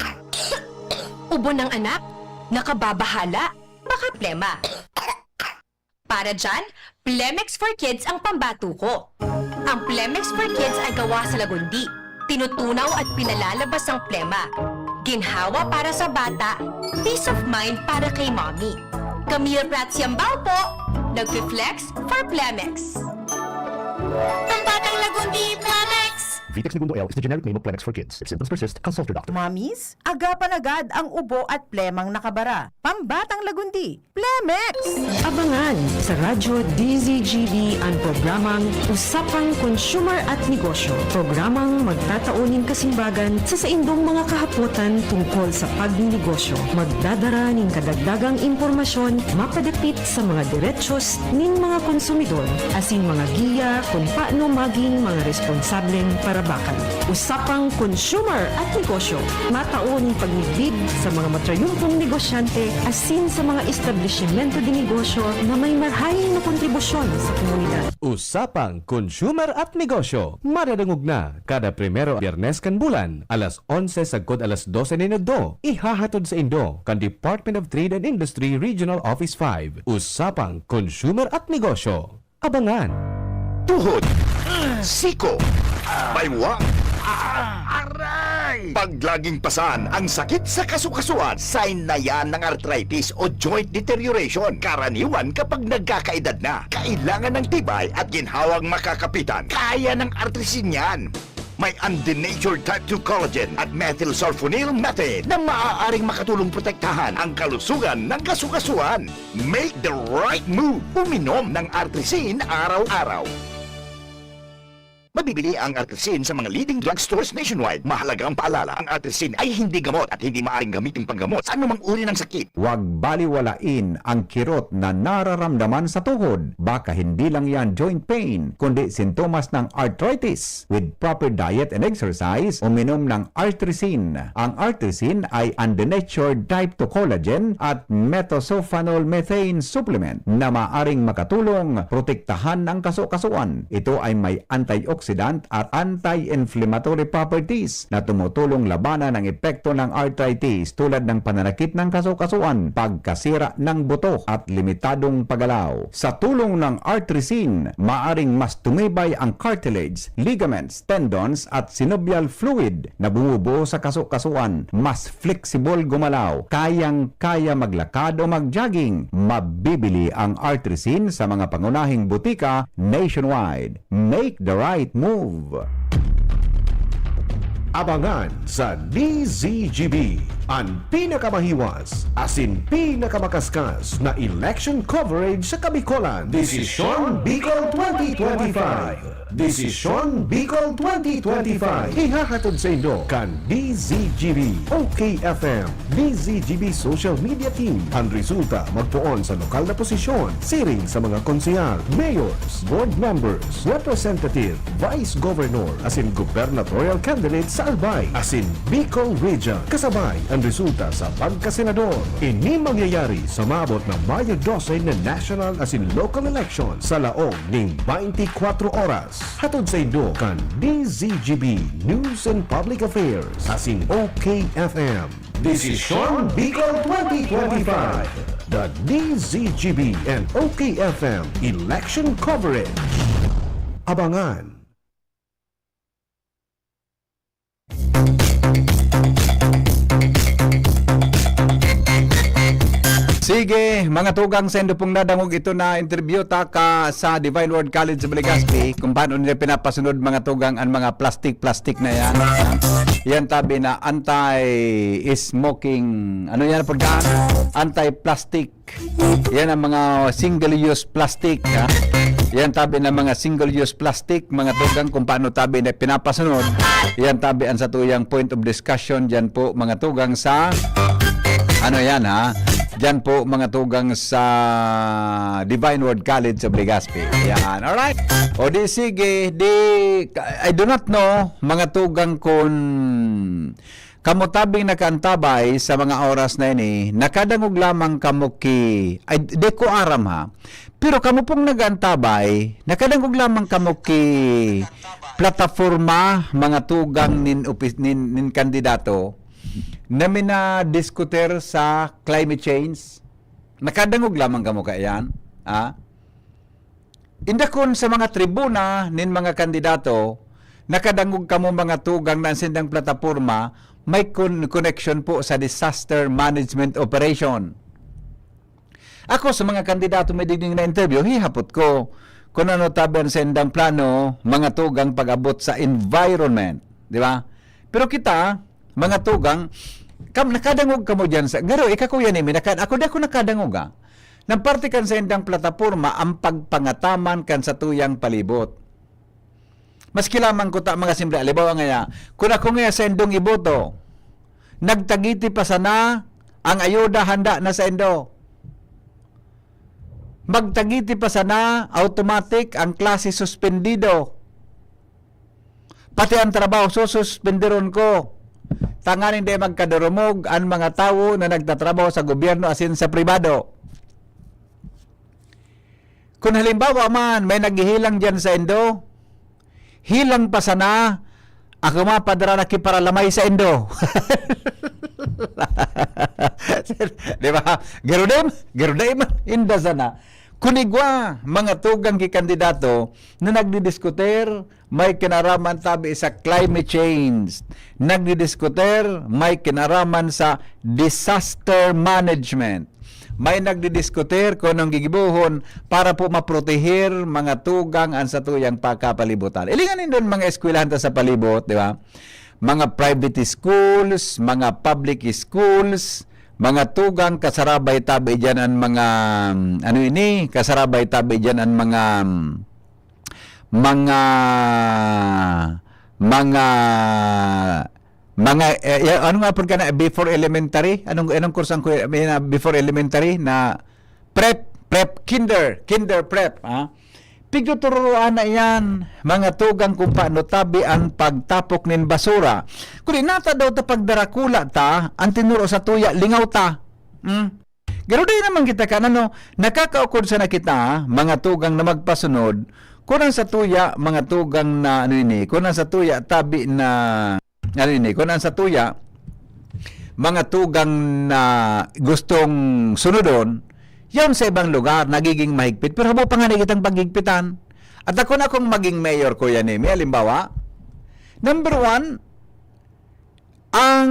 Ubo ng anak? Nakababahala? Baka plema. Para dyan, Plemex for Kids ang pambato ko. Ang Plemex for Kids ay gawa sa Lagundi. Tinutunaw at pinalalabas ang plema. Ginhawa para sa bata, peace of mind para kay mommy. Camille Prats Yambao po, nagfi-flex for Plemex. Pambatang Lagundi, Plemex! Vitex Negundo L is the generic name of Plemex for Kids. If symptoms persist, consult your doctor. Mommies, agapan agad ang ubo at plemang nakabara. Pambatang Lagundi, Plemex! Abangan sa Radyo D Z G B an programang Usapang Consumer at Negosyo. Programang magtatao nin kasimbagan sa saindong mga kahapotan tungkol sa pagninegosyo. Magdadara nin kadagdagang impormasyon mapadapit sa mga derechos nin mga konsumidor asin mga giya kun paano magin mga responsableng para Bakal. Usapang consumer at negosyo. Matao nin pagmidbid sa mga matrayumpong negosyante asin sa mga establisimento de negosyo na may marhay na kontribusyon sa komunidad. Usapang consumer at negosyo. Madadangog na kada primero Biyernes kan bulan, alas onse sagkod alas dose nin udto. Ihahatod saindo kan Department of Trade and Industry Regional Office five. Usapang consumer at negosyo. Abangan. Tuhod, siko, baywang, aray! Pag laging pasan ang sakit sa kasukasuan, sign na yan ng arthritis o joint deterioration. Karaniwan kapag nagkakaedad na, kailangan ng tibay at ginhawang makakapitan. Kaya ng Artrisin yan. May undenatured type two collagen at methylsulfonyl methane na maaaring makatulong protektahan ang kalusugan ng kasukasuan. Make the right move. Uminom ng Artrisin araw-araw. Mabibili ang Artrisin sa mga leading drugstores nationwide. Mahalagang paalala, ang Artrisin ay hindi gamot at hindi maaaring gamitin panggamot sa anumang uri ng sakit. Huwag baliwalain ang kirot na nararamdaman sa tuhod. Baka hindi lang yan joint pain, kundi sintomas ng arthritis. With proper diet and exercise, uminom ng Artrisin. Ang Artrisin ay undenatured type two collagen at methylsulfonyl methane supplement na maaring makatulong protektahan ang kasukasuan. Ito ay may antioxidant at anti-inflammatory properties na tumutulong labanan ang epekto ng arthritis, tulad ng pananakit ng kasukasuan, pagkasira ng buto at limitadong paggalaw. Sa tulong ng Artrisin, maaring mas tumibay ang cartilage, ligaments, tendons at synovial fluid na bumubuo sa kasukasuan, mas flexible gumalaw, kayang-kaya maglakad o mag-jogging. Mabibili ang Artrisin sa mga pangunahing butika nationwide. Make the right move. Abangan sa D Z G B an pinakamahiwas asin pinakamakaskas na election coverage sa Kabikolan. Desisyon Bicol twenty twenty-five. Desisyon Bicol twenty twenty-five. Ihahatod saindo kan D Z G B, O K F M, D Z G B Social Media Team. An resulta magpoon sa lokal na posisyon, siring sa mga konsehal, mayors, board members, representative, vice governor, asin gubernatorial candidate sa Albay asin Bicol Region. Kasabay an resulta sa pagkasenador. Ini mangyayari sa maabot na Mayo dose na national asin local election sa laog ning twenty-four oras. Hatod saindo kan D Z G B News and Public Affairs asin O K F M. Desisyon Bicol twenty twenty-five. The D Z G B and O K F M Election Coverage. Abangan. Sige, mga tugang, saindo pong nadangog ito na interview ta ka sa Divine Word College sa Legazpi, kung paano nila pinapasunod, mga tugang, ang mga plastic-plastic na yan. Yan tabi na anti-smoking, ano yan, pagka anti-plastic. Yan ang mga single-use plastic, ha? Yan tabi na mga single-use plastic, mga tugang, kung paano tabi na pinapasunod. Yan tabi ang satuyang point of discussion dyan po, mga tugang, sa, ano yan, ha? Dyan po, mga tugang, sa Divine Word College of Legazpi. Yan, alright? O di sige, di, I do not know, mga tugang, kung kamo tabing nakaantabay sa mga oras na ini, nakadangog lamang kamo ki, ay, di ko aram, ha? Pero kamo pong nag-aantabay, nakadangog lamang kamo ki plataporma, mga tugang nin opis-, nin, nin kandidato, na minadiskutir sa climate change? Nakadangog lamang kamo kaiyan? Ha? Indakon sa mga tribuna nin mga kandidato, nakadangog kamo, mga tugang, na an sindang plataporma may kon-, connection po sa disaster management operation. Ako, sa mga kandidato may digding na interview, hihapot ko kung ano tabi an sindang plano, mga tugang, pag-abot sa environment, di ba? Pero kita, mga tugang, kam-, nakadangog kamo diyan sa, garo, ikakuya nimi, naka-, ako di ako nakadangog, ah. Nang parte kan saindang plataporma ang pagpangataman kan satuyang palibot. Maski lamang kuta mga simple, halimbawa ngaya, kun ako ngaya saindong iboto, nagtagiti pa sana ang ayuda, handa na saindo. Magtagiti pa sana, automatic ang klase suspendido. Pati ang trabaho, sususpenderon ko. Tanganing di magkadurumog ang mga tawo na nagtatrabaho sa gobyerno asin sa pribado. Kun halimbawa man, may naghihilang diyan sa indo, hilang pa sana, ako mapadara na kiparalamay sa indo. Di ba? Garudim, garudim, inda sana. Kun igwa, mga tugang ki kandidato na nagdidiskutir, may kinaraman tabi sa climate change. Nagdidiskutir, may kinaraman sa disaster management. May nagdidiskutir kung anong gigibohon para po maprotehir mga tugang ang satuyang pakapalibutan. Ilingan nindo an mga eskwelahan ta sa palibot, di ba? Mga private schools, mga public schools, mga tugang, kasarabay tabi diyan ang mga, ano ini, kasarabay tabi diyan ang mga, mga, mga, mga, eh, eh, ano nga pud ka na, before elementary? Anong, anong kurso ang kuya, may na before elementary na prep, prep, kinder, kinder prep, ha? Pigtuturuan na iyan, mga tugang, kung paano tabi ang pagtapok nin basura. Kung inata daw ta pagdarakula ta, ang tinuro sa tuya, lingaw ta. Hmm? Pero di naman kita kan ano, nakakaukod sana kita, mga tugang na magpasunod, kung ang sa tuya, mga tugang na ano ini, kung ang sa tuya, tabi na, ano ini, kung ang sa tuya, mga tugang na gustong sunodon, yun sa ibang lugar, nagiging mahigpit. Pero habo pa nga na kitang paghigpitan. At ako na kung maging mayor, Kuya Nemi, halimbawa, number one, ang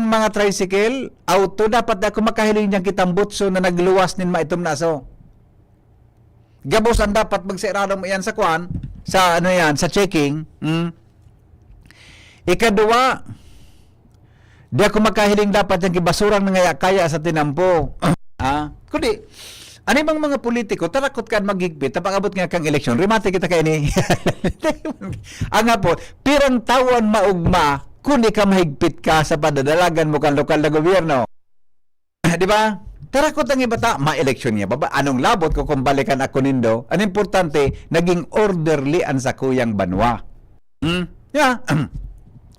mga tricycle, auto, dapat di ako makahiling dyan kitang butso na nagluwas nin maitom na aso. Gabos ang dapat magsairarom iyan sa kwan, sa ano yan, sa checking. Hmm? Ikadua, di ako makahiling dapat yung kibasurang nangaya-kaya sa tinampo. Ah, kundi, ano bang mga politiko, tarakot ka maghigpit, tapag-abot nga kang eleksyon, remate kita kaini. Ang hapon, pirang taon maugma, kung di ka mahigpit ka sa padadalagan mo kan lokal na gobyerno. Di ba? Tarakot ang iba ta, ma-eleksyon niya. Baba, anong labot ko kung balikan ako nindo? Ang importante, naging orderly ang sakuyang banwa. Hmm? Yeah.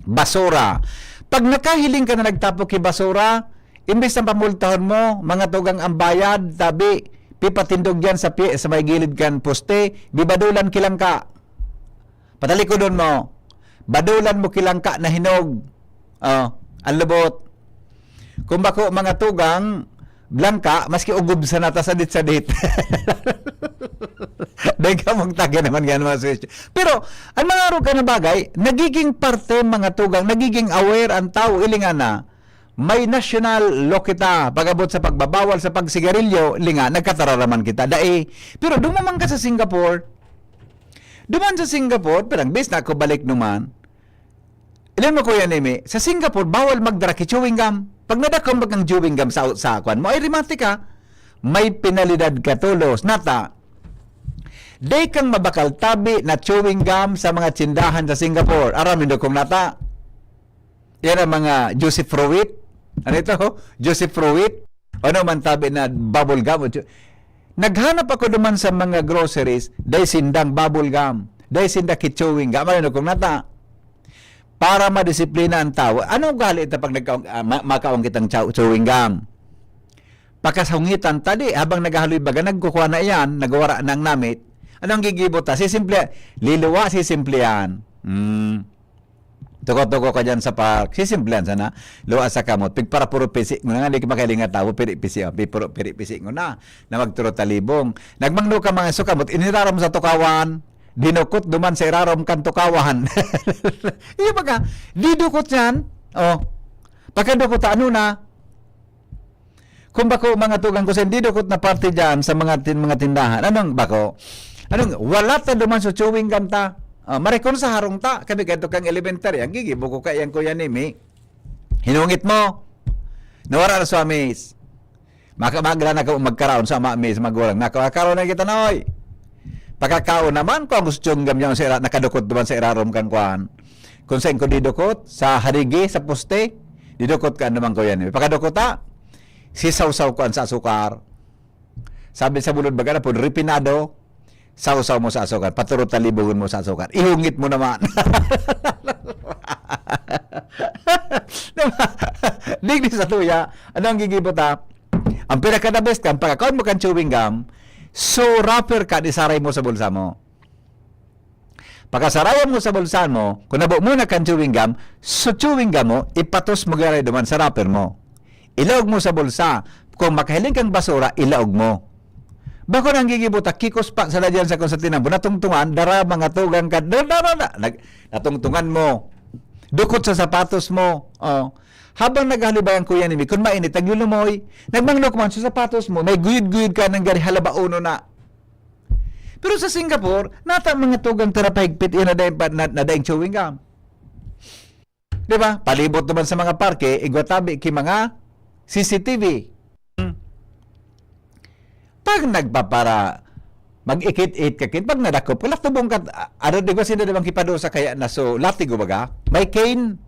Basura. Pag nakahiling ka na nagtapok ki basura, imbes na pamultahon mo, mga tugang ang bayad, tabi, pipatindog yan sa, pi- sa may gilid kan poste, bibadulan kilang ka. Patalikodon mo. Badulan mo kilang ka na hinog. Oh, ang lubot. Kung bako mga tugang, blangka, maski ugob sa nata sadit-sadit. Dahil ka magtaga naman nga mga suwestyon. Pero, ang mga aruga na bagay, nagiging parte mga tugang, nagiging aware ang tao, ilingan na, may national law kita, pag-abot sa pagbabawal sa pagsigarilyo, linga, nagkatararaman kita, dai. Pero dumaman ka sa Singapore, duman sa Singapore, pero ang bis na ako balik naman, ilan mo, Kuya Nemi, sa Singapore, bawal magdara ki chewing gum. Pag nadakong bagang chewing gum sa, sa kwan mo, ay rimate ka, may penalidad ka tolos. Nata, day kang mabakal tabi na chewing gum sa mga tindahan sa Singapore. Aram nindo kung nata. Yan ang mga juicy fruit. Ano ito? Juicy fruit? Ano man tabi na bubble gum? O chu- Naghanap ako duman sa mga groceries, day sindang bubble gum, day sinda ki chewing gum. Ano kung nata? Para madisiplina ang tao. Ano ugali ito pag nagka, ah, ma- makaon kitang chow- chewing gum? Pakasahungitan ta di, habang naghahaloy baga, nagkukuha na iyan, nagwara na ang namit. Anong gigibo ta? Si simple, liluwa, si simple yan. Hmm. Tuko-tuko ka dyan sa park. Sisimplehan sana. Luwa sa kamot. Pigpara puro pisi ngona nga, di ka makahiling nga tawo, piri pisi, oh. Pipuro, piri pisi ngona. Na magturo talibong. Nagmangno ka mga sukamot, inirarom sa tukawan. Dinukot duman sa irarom kan tukawan. Iyo baga, didukot yan. Oh. Pagkadukot, ano na? Kung bako mga tugang ko, sa hindi dukot na parte dyan sa mga tin-, mga tindahan. Anong bako? Anong, wala ta duman sa chewing gum ta? Ah, maray kun sa harong ta, kami kadto kang elementary, ang gigibo ko kay ang Kuya Nemi. Hinungit mo. Nawara na sa amis. Maka-, magla na ka magkaraon sa ama, amis, magulang. Nako, karaon na kita na, oy. Pagkakaon naman, kung gusto yung gamyaon sa ira-, nakadukot naman sa irarom kang kuan. Kung saan ko didukot, sa harigi, sa poste, didukot ka naman ko yan. Pagkadukot, ah, sisawsaw ko sa asukar. Sabi sa bulod baga na po, refinado, sawsaw mo sa asukar, paturo talibungon mo sa asukar. Ihungit mo naman. Diba? Digdi sa tuya, ano ang gigibo ta? Ang pinaka-the best kan, pagkakaon mo kan chewing gum, so wrapper kan, isaray mo sa bulsa mo. Pagkasarayan mo sa bulsa mo, kung nabo mo na kan chewing gum, so chewing gum mo, ipatos mo gari duman sa wrapper mo. Ilaog mo sa bulsa. Kung makahiling kang basura, ilaog mo. Bako nang gigibo ta, kikos pa sa ladyan sa kung sa tinambo, natungtungan, dara mga tugang ka, dara, dara, dara, nag-, natungtungan mo. Dukot sa sapatos mo. Oh. Habang naghalibay ang kuya ni Mi, kung mainit, naglulumoy, nagmangnok man sa sapatos mo, may guyod-guyod ka ng gari, halabaono na. Pero sa Singapore, nata mga tugang ta na pahigpit, iyan na daing pa-, na, na daing chewing gum. Di ba? Palibot naman sa mga parke, igwa tabi ki mga C C T V. Hmm. Pag nagpapara-, mag-ikit-it ka kin, pag nadakop ka, latubong ka, a-, ano, di ba sila naman kipadosa kaya na so, latigo baga? May cane,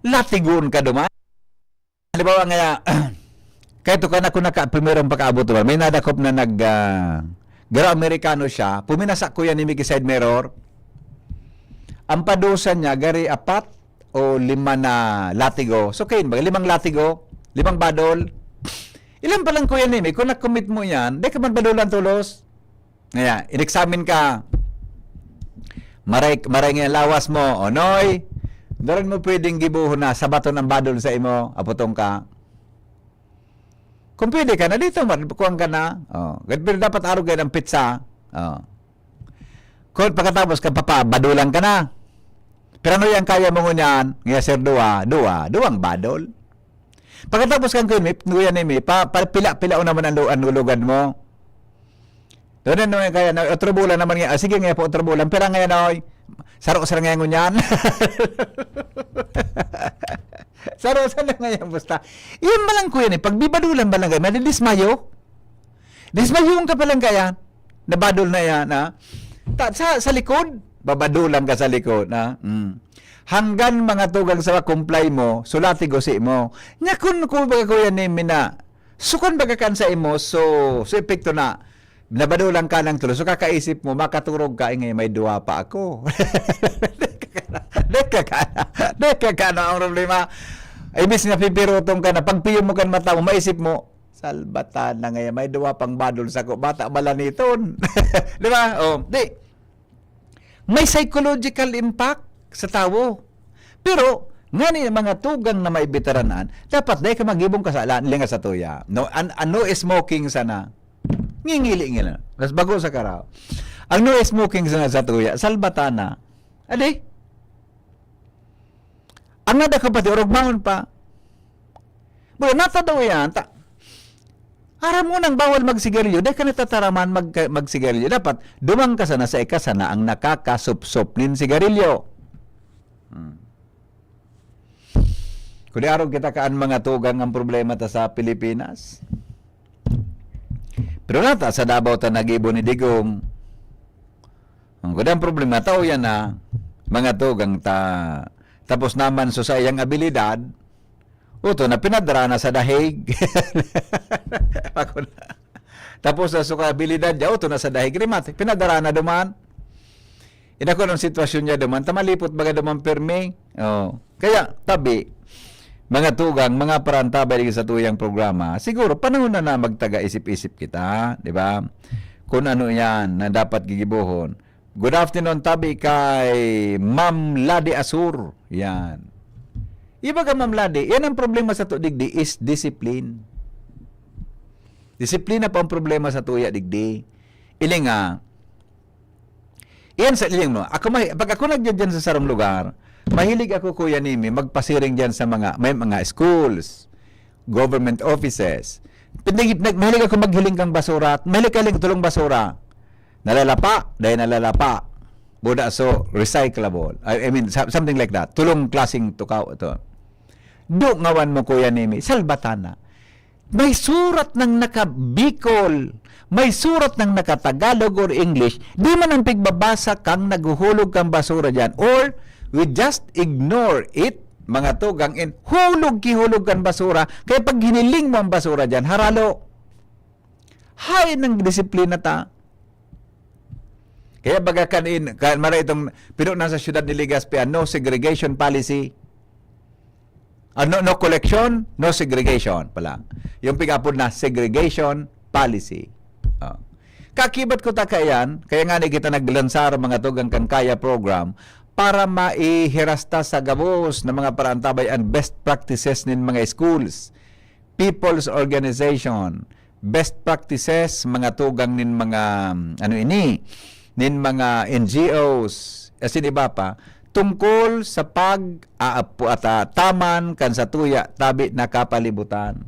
latigon ka duman. Halimbawa nga, kaya to ka na kung naka, primerong pakaabot naman, may nadakop na nag, ah, garo Amerikano siya, puminasa kuya ni Mickey side mirror, ang padosa niya, gari apat o lima na latigo. So, kain ba? Limang latigo, limang badol. Ilan pa lang kuya ni Mickey, kung nakumit mo yan, di ka man badolan tulos. Ngaya, in-examine ka. Maray, maray nga lawas mo, o, Noy, daron mo pwedeng gibohon na sabaton ang badol sa imo, apotong ka. Kung pwede ka na, dito, ma-, kuwan ka na. Oh, gad-, pero dapat arog yan ang pizza. Oh. Kung pagkatapos ka, papa, badulan ka na. Pero ano yan kaya mo ngunyan? Ngaya, sir, duwa, duwa, duwang badol. Pagkatapos kang kuya ni Mi, kuya ni Mi, pa, pa, pila, pila o naman ang lu-, ang lugad mo. Doon na naman kaya, na, otro bulan naman nga, ah, sige nga po, otro bulan, pira nga yan, oy? Saro, saro nga yan ngunyan. Saro, saro nga yan, basta. Iyan ba lang, kuya ni, pagbibadulan ba lang kayo, madidismayo? Dismayuon ka pa lang kaya? Nabadol na yan, ha? Ta-, sa, sa likod, babadulan ka sa likod, ha? Mm. Hanggan mga tugang sa comply mo, sulati gusi mo. Nya kun, kun baga, kuya ni Mi, na, sukon baga kan sa imo, so, so epekto na, nabadulan ka ng tulo. So, kakaisip mo, makaturog ka, "Ingay, may duwa pa ako." Di ka ka, di ka ka, ano ang problema? Imbis na pipirutong ka na, pagpiyong mo kan mata mo, maisip mo, "Salbatan na ngayon, may duwa pang badol sa ko, bata malaniton." Di ba? Oh, di. May psychological impact sa tawo. Pero, ngani mga tugang na may beteranan, dapat dai ka magibong kasalan, linga sa tuya. No, an-, ano smoking sana? Ngingili-ngili. Mas bago sa karaw. Ang no smoking sana sa tuya, salbatana. Adi? Ang nada ka pati, orog maon pa. Mula nata daw yan, ta-, aram mo nang bawal magsigarilyo, dahil ka natataraman mag-, magsigarilyo. Dapat, dumang ka sana sa ika sana ang nakakasupsop nin sigarilyo. Hmm. Kung arog kita kaan mga tugang ang problema ta sa Pilipinas. Pero nata, sa Davao ta nagibo ni Digong. Ang kudang problema, tao yan na mga tugang ta. Tapos naman, so sa iyang abilidad, uto na pinadara na sa dahig. Ako na. Tapos sa suka abilidad niya, uto na sa dahig. Remate, pinadara na duman. Inako ng sitwasyon niya duman, ta malipot baga duman permi. Oh. Kaya, tabi, mga tugang, mga parantabay sa tuyang programa, siguro panahon na na magtaga isip-isip kita, di ba? Kung ano yan na dapat gigibohon. Good afternoon, tabi kay Ma'am Lady Asur. Yan. Iba ka, Ma'am Lady, yan ang problema sa to, digdi, is discipline. Disiplina pa ang problema sa tuya, digdi. Ilinga, iyan sa iling mo. Ako mahi-, pag ako nagyan dyan sa sarong lugar, mahilig ako, Kuya Nimi, magpasiring dyan sa mga, may mga schools, government offices. Pinag-, nag-, mahilig ako maghiling kang basura, mahilig ka hiling tulong basura. Nalalapa, dahil nalalapa. Buda, so, recyclable. I, I mean, so-, something like that. Tulong klaseng tukaw ito. Do ngawan mo, Kuya Nimi, salbatana. May surat ng naka-Bicol, may surat ng naka-Tagalog or English, di man ang pigbabasa kang naghuhulog kang basura dyan, or we just ignore it, mga tugang in, hulog kihulog kan basura, kaya pag hiniling mo ang basura dyan, haralo. Hain ng disiplina ta. Kaya baga kan in, kan mara itong pinunan sa siyudad ni Legazpi, ah, no segregation policy. Ah, no, no collection, no segregation pala. Yung pig-apod na segregation policy. Ah. Kakibat ko ta kaiyan, kaya nga ni kita naglansar mga tugang kan Kaya program para maihirasta sa gabos na mga paraantabay ang best practices nin mga schools, people's organization, best practices, mga tugang nin mga, ano ini, nin mga N G Os, asin iba pa, tungkol sa pag-aapo at, ah, taman kan satuya tabi na kapalibutan.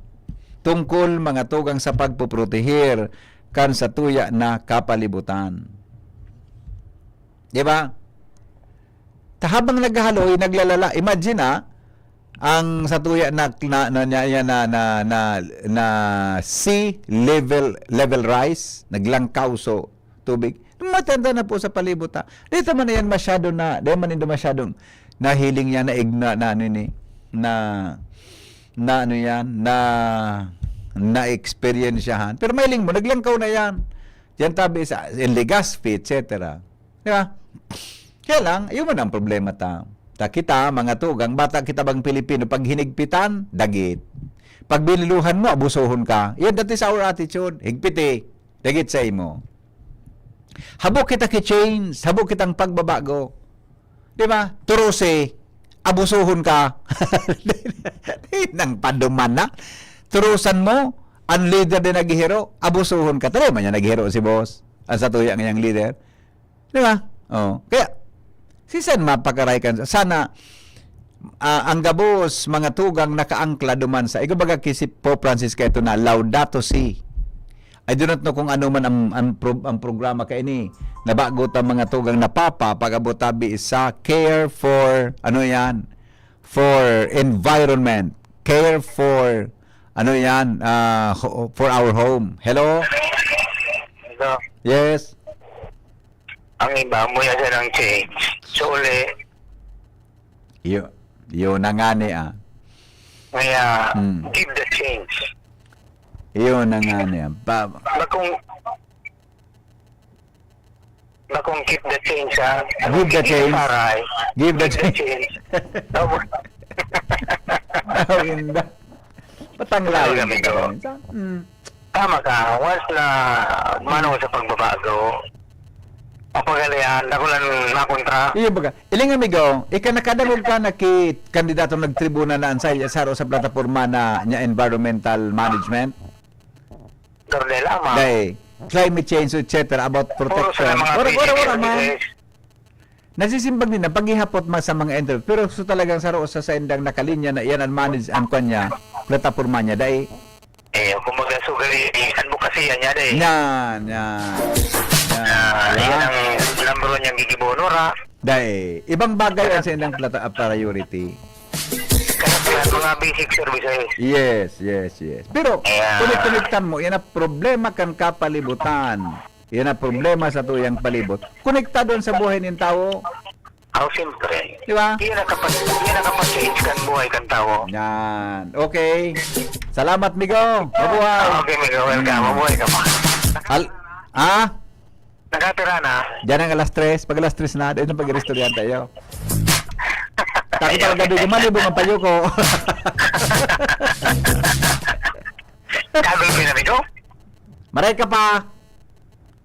Tungkol, mga tugang, sa pagpoprotehir kan satuya na kapalibutan. Di ba? Ta habang naghahaloy, naglalala. Imagine, ah, ang satuya na, na, na, na, na, na, na, na sea level, level rise, naglangkaw so tubig. Matanda na po sa palibot, ha. Di ta man yan masyado na, di man indo masyadong nahiling yan, na, na, na, ano ini, na, na ano yan, na, na-eksperyensyahan. Pero mahiling mo, naglangkaw na yan. Diyan tabi sa, in Legazpi, et cetera. Di ba? Kaya lang, yun man ang problema ta. Ta kita, mga tugang, bata kita bang Pilipino, pag hinigpitan, dagit. Pag biniluhan mo, abusuhon ka. Yan, that is our attitude. Higpiti, dagit sa imo. Habo kita ki-change, habo kitang pagbabago. Di ba? Turose, abusuhon ka. Nang paduman na. Turusan mo, ang leader din naghihiro, abusuhon ka. Tali man niya naghihiro si boss. Ang satuya ngayang leader. Di ba? Oh, kaya, si San mapakaray kan, sana, ah, ang gabos, mga tugang nakaangkla duman sa, ikaw baga ki si Pope Francis kaito na, Laudato Si. I do not know kung ano man ang, ang, pro-, ang programa kaini. Nabago ta mga tugang na papa, pag-abot tabi sa care for, ano yan? For environment. Care for, ano yan? Ah, ho-, for our home. Hello? Ito, Yes? ang iba, muya siya ng change. So, uli, Yun, yun na nga ni ah. Kaya, Hmm. give the change. Yun na nga ni ah. Pa, Bakong, bakong keep the change, ha? Give the change. Saray. Give the Give the change. change. Tapos, Awinda. Patanglayin Talaga, kita amigo. minsan. Mm. Tama ka, once na manong sa pagbabago, ang pagalian, ako lang makontra. Iyo baga. Iling amigo, ika nakadangog ka na ki kandidato nagtribuna na ansay saro sa plataporma na niya environmental management? Pero dahil ama, Dai, climate change, et cetera, about puro protection. sila mga Wala, busy wala, wala, busy man. guys. Nasisimbag din na paghihapot man sa mga interview, pero so talagang saro sa saindang nakalinya na iyan ang manage ang kwan niya, plataporma niya. Dai, Eh, kumbaga, sugali, advocacy yan yan eh. yan, yan. Yan. Ah, Diba? yan ang number one niyang gigibono, ra. Dai, ibang bagay ang saindang plata, ah, priority. Kaya sila, mga basic services. Yes, yes, yes. Pero, Ayan. konek-konektan mo, yan ang problema kan kapalibutan. Yan ang problema sa tuyang palibot. Konektado yan sa buhay ng tao. Aw, siyempre. Di ba? Yan ang kapag, yan ang kapag-change kan buhay kan tao. Yan. Okay. Salamat, migo. Mabuhay. Ah, okay, amigo. Welcome. Mabuhay ka pa. Al ah? Nakatira na. Diyan ang alas tres. Pag alas tres na, doon ang pag-iristoryahan tayo. Takot talaga doon. Malibong ang payo ko. Kagol pinamigo? Maray ka pa.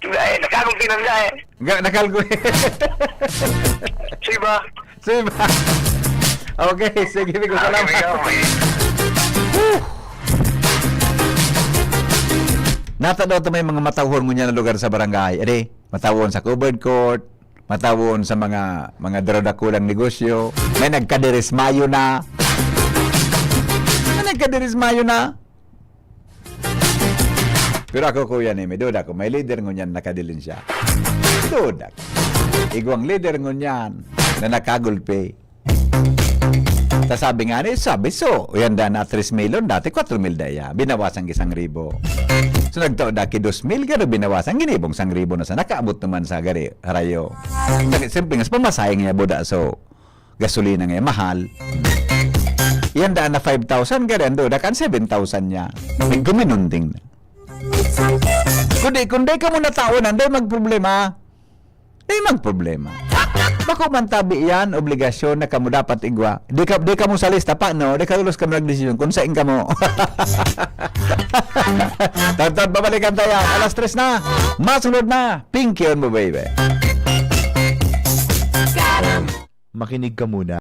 Ay, nakagong pinanda eh. Ga, nakalgo. Siba. Sige ba? Okay, sige, migo, salamat. Okay, okay. Nata daw ta may mga matawhon ngunyan na lugar sa barangay. Ade, matawhon sa covered court, matawhon sa mga mga daradakulang negosyo. May nagkadirismayo na. May nagkadirismayo na. Pero ako, Kuya Nemi, duda ko, may leader ngunyan nakadilin siya. Duda ko. Igwang leader ngunyan na nakagulpi. Ta sabi nga ni, sabi so, yan da na tres mil on, dati kwatro mil da iya. Binawasan isang ribo. So nagtao da ki dos mil, garo binawasan, ginibong sang ribo na sa nakaabot naman sa gari, harayo. Siyempre nga, sa pamasahe nga buda, so, gasolina nga mahal. Yan da na five thousand, gari ando, da kan seven thousand niya. Nagguminunding na. Kundi, kundi ka muna tao, nanday magproblema. Di magproblema. Bako man tabi yan, obligasyon na kamo dapat igwa. Di ka, di kamo sa lista pa, no? Di ka tulos kamo nagdesisyon kung saan kamo. Tagtag, babalikan tayo. Alas tres na. Masunod na. Pinky on mo, baby. Makinig ka muna.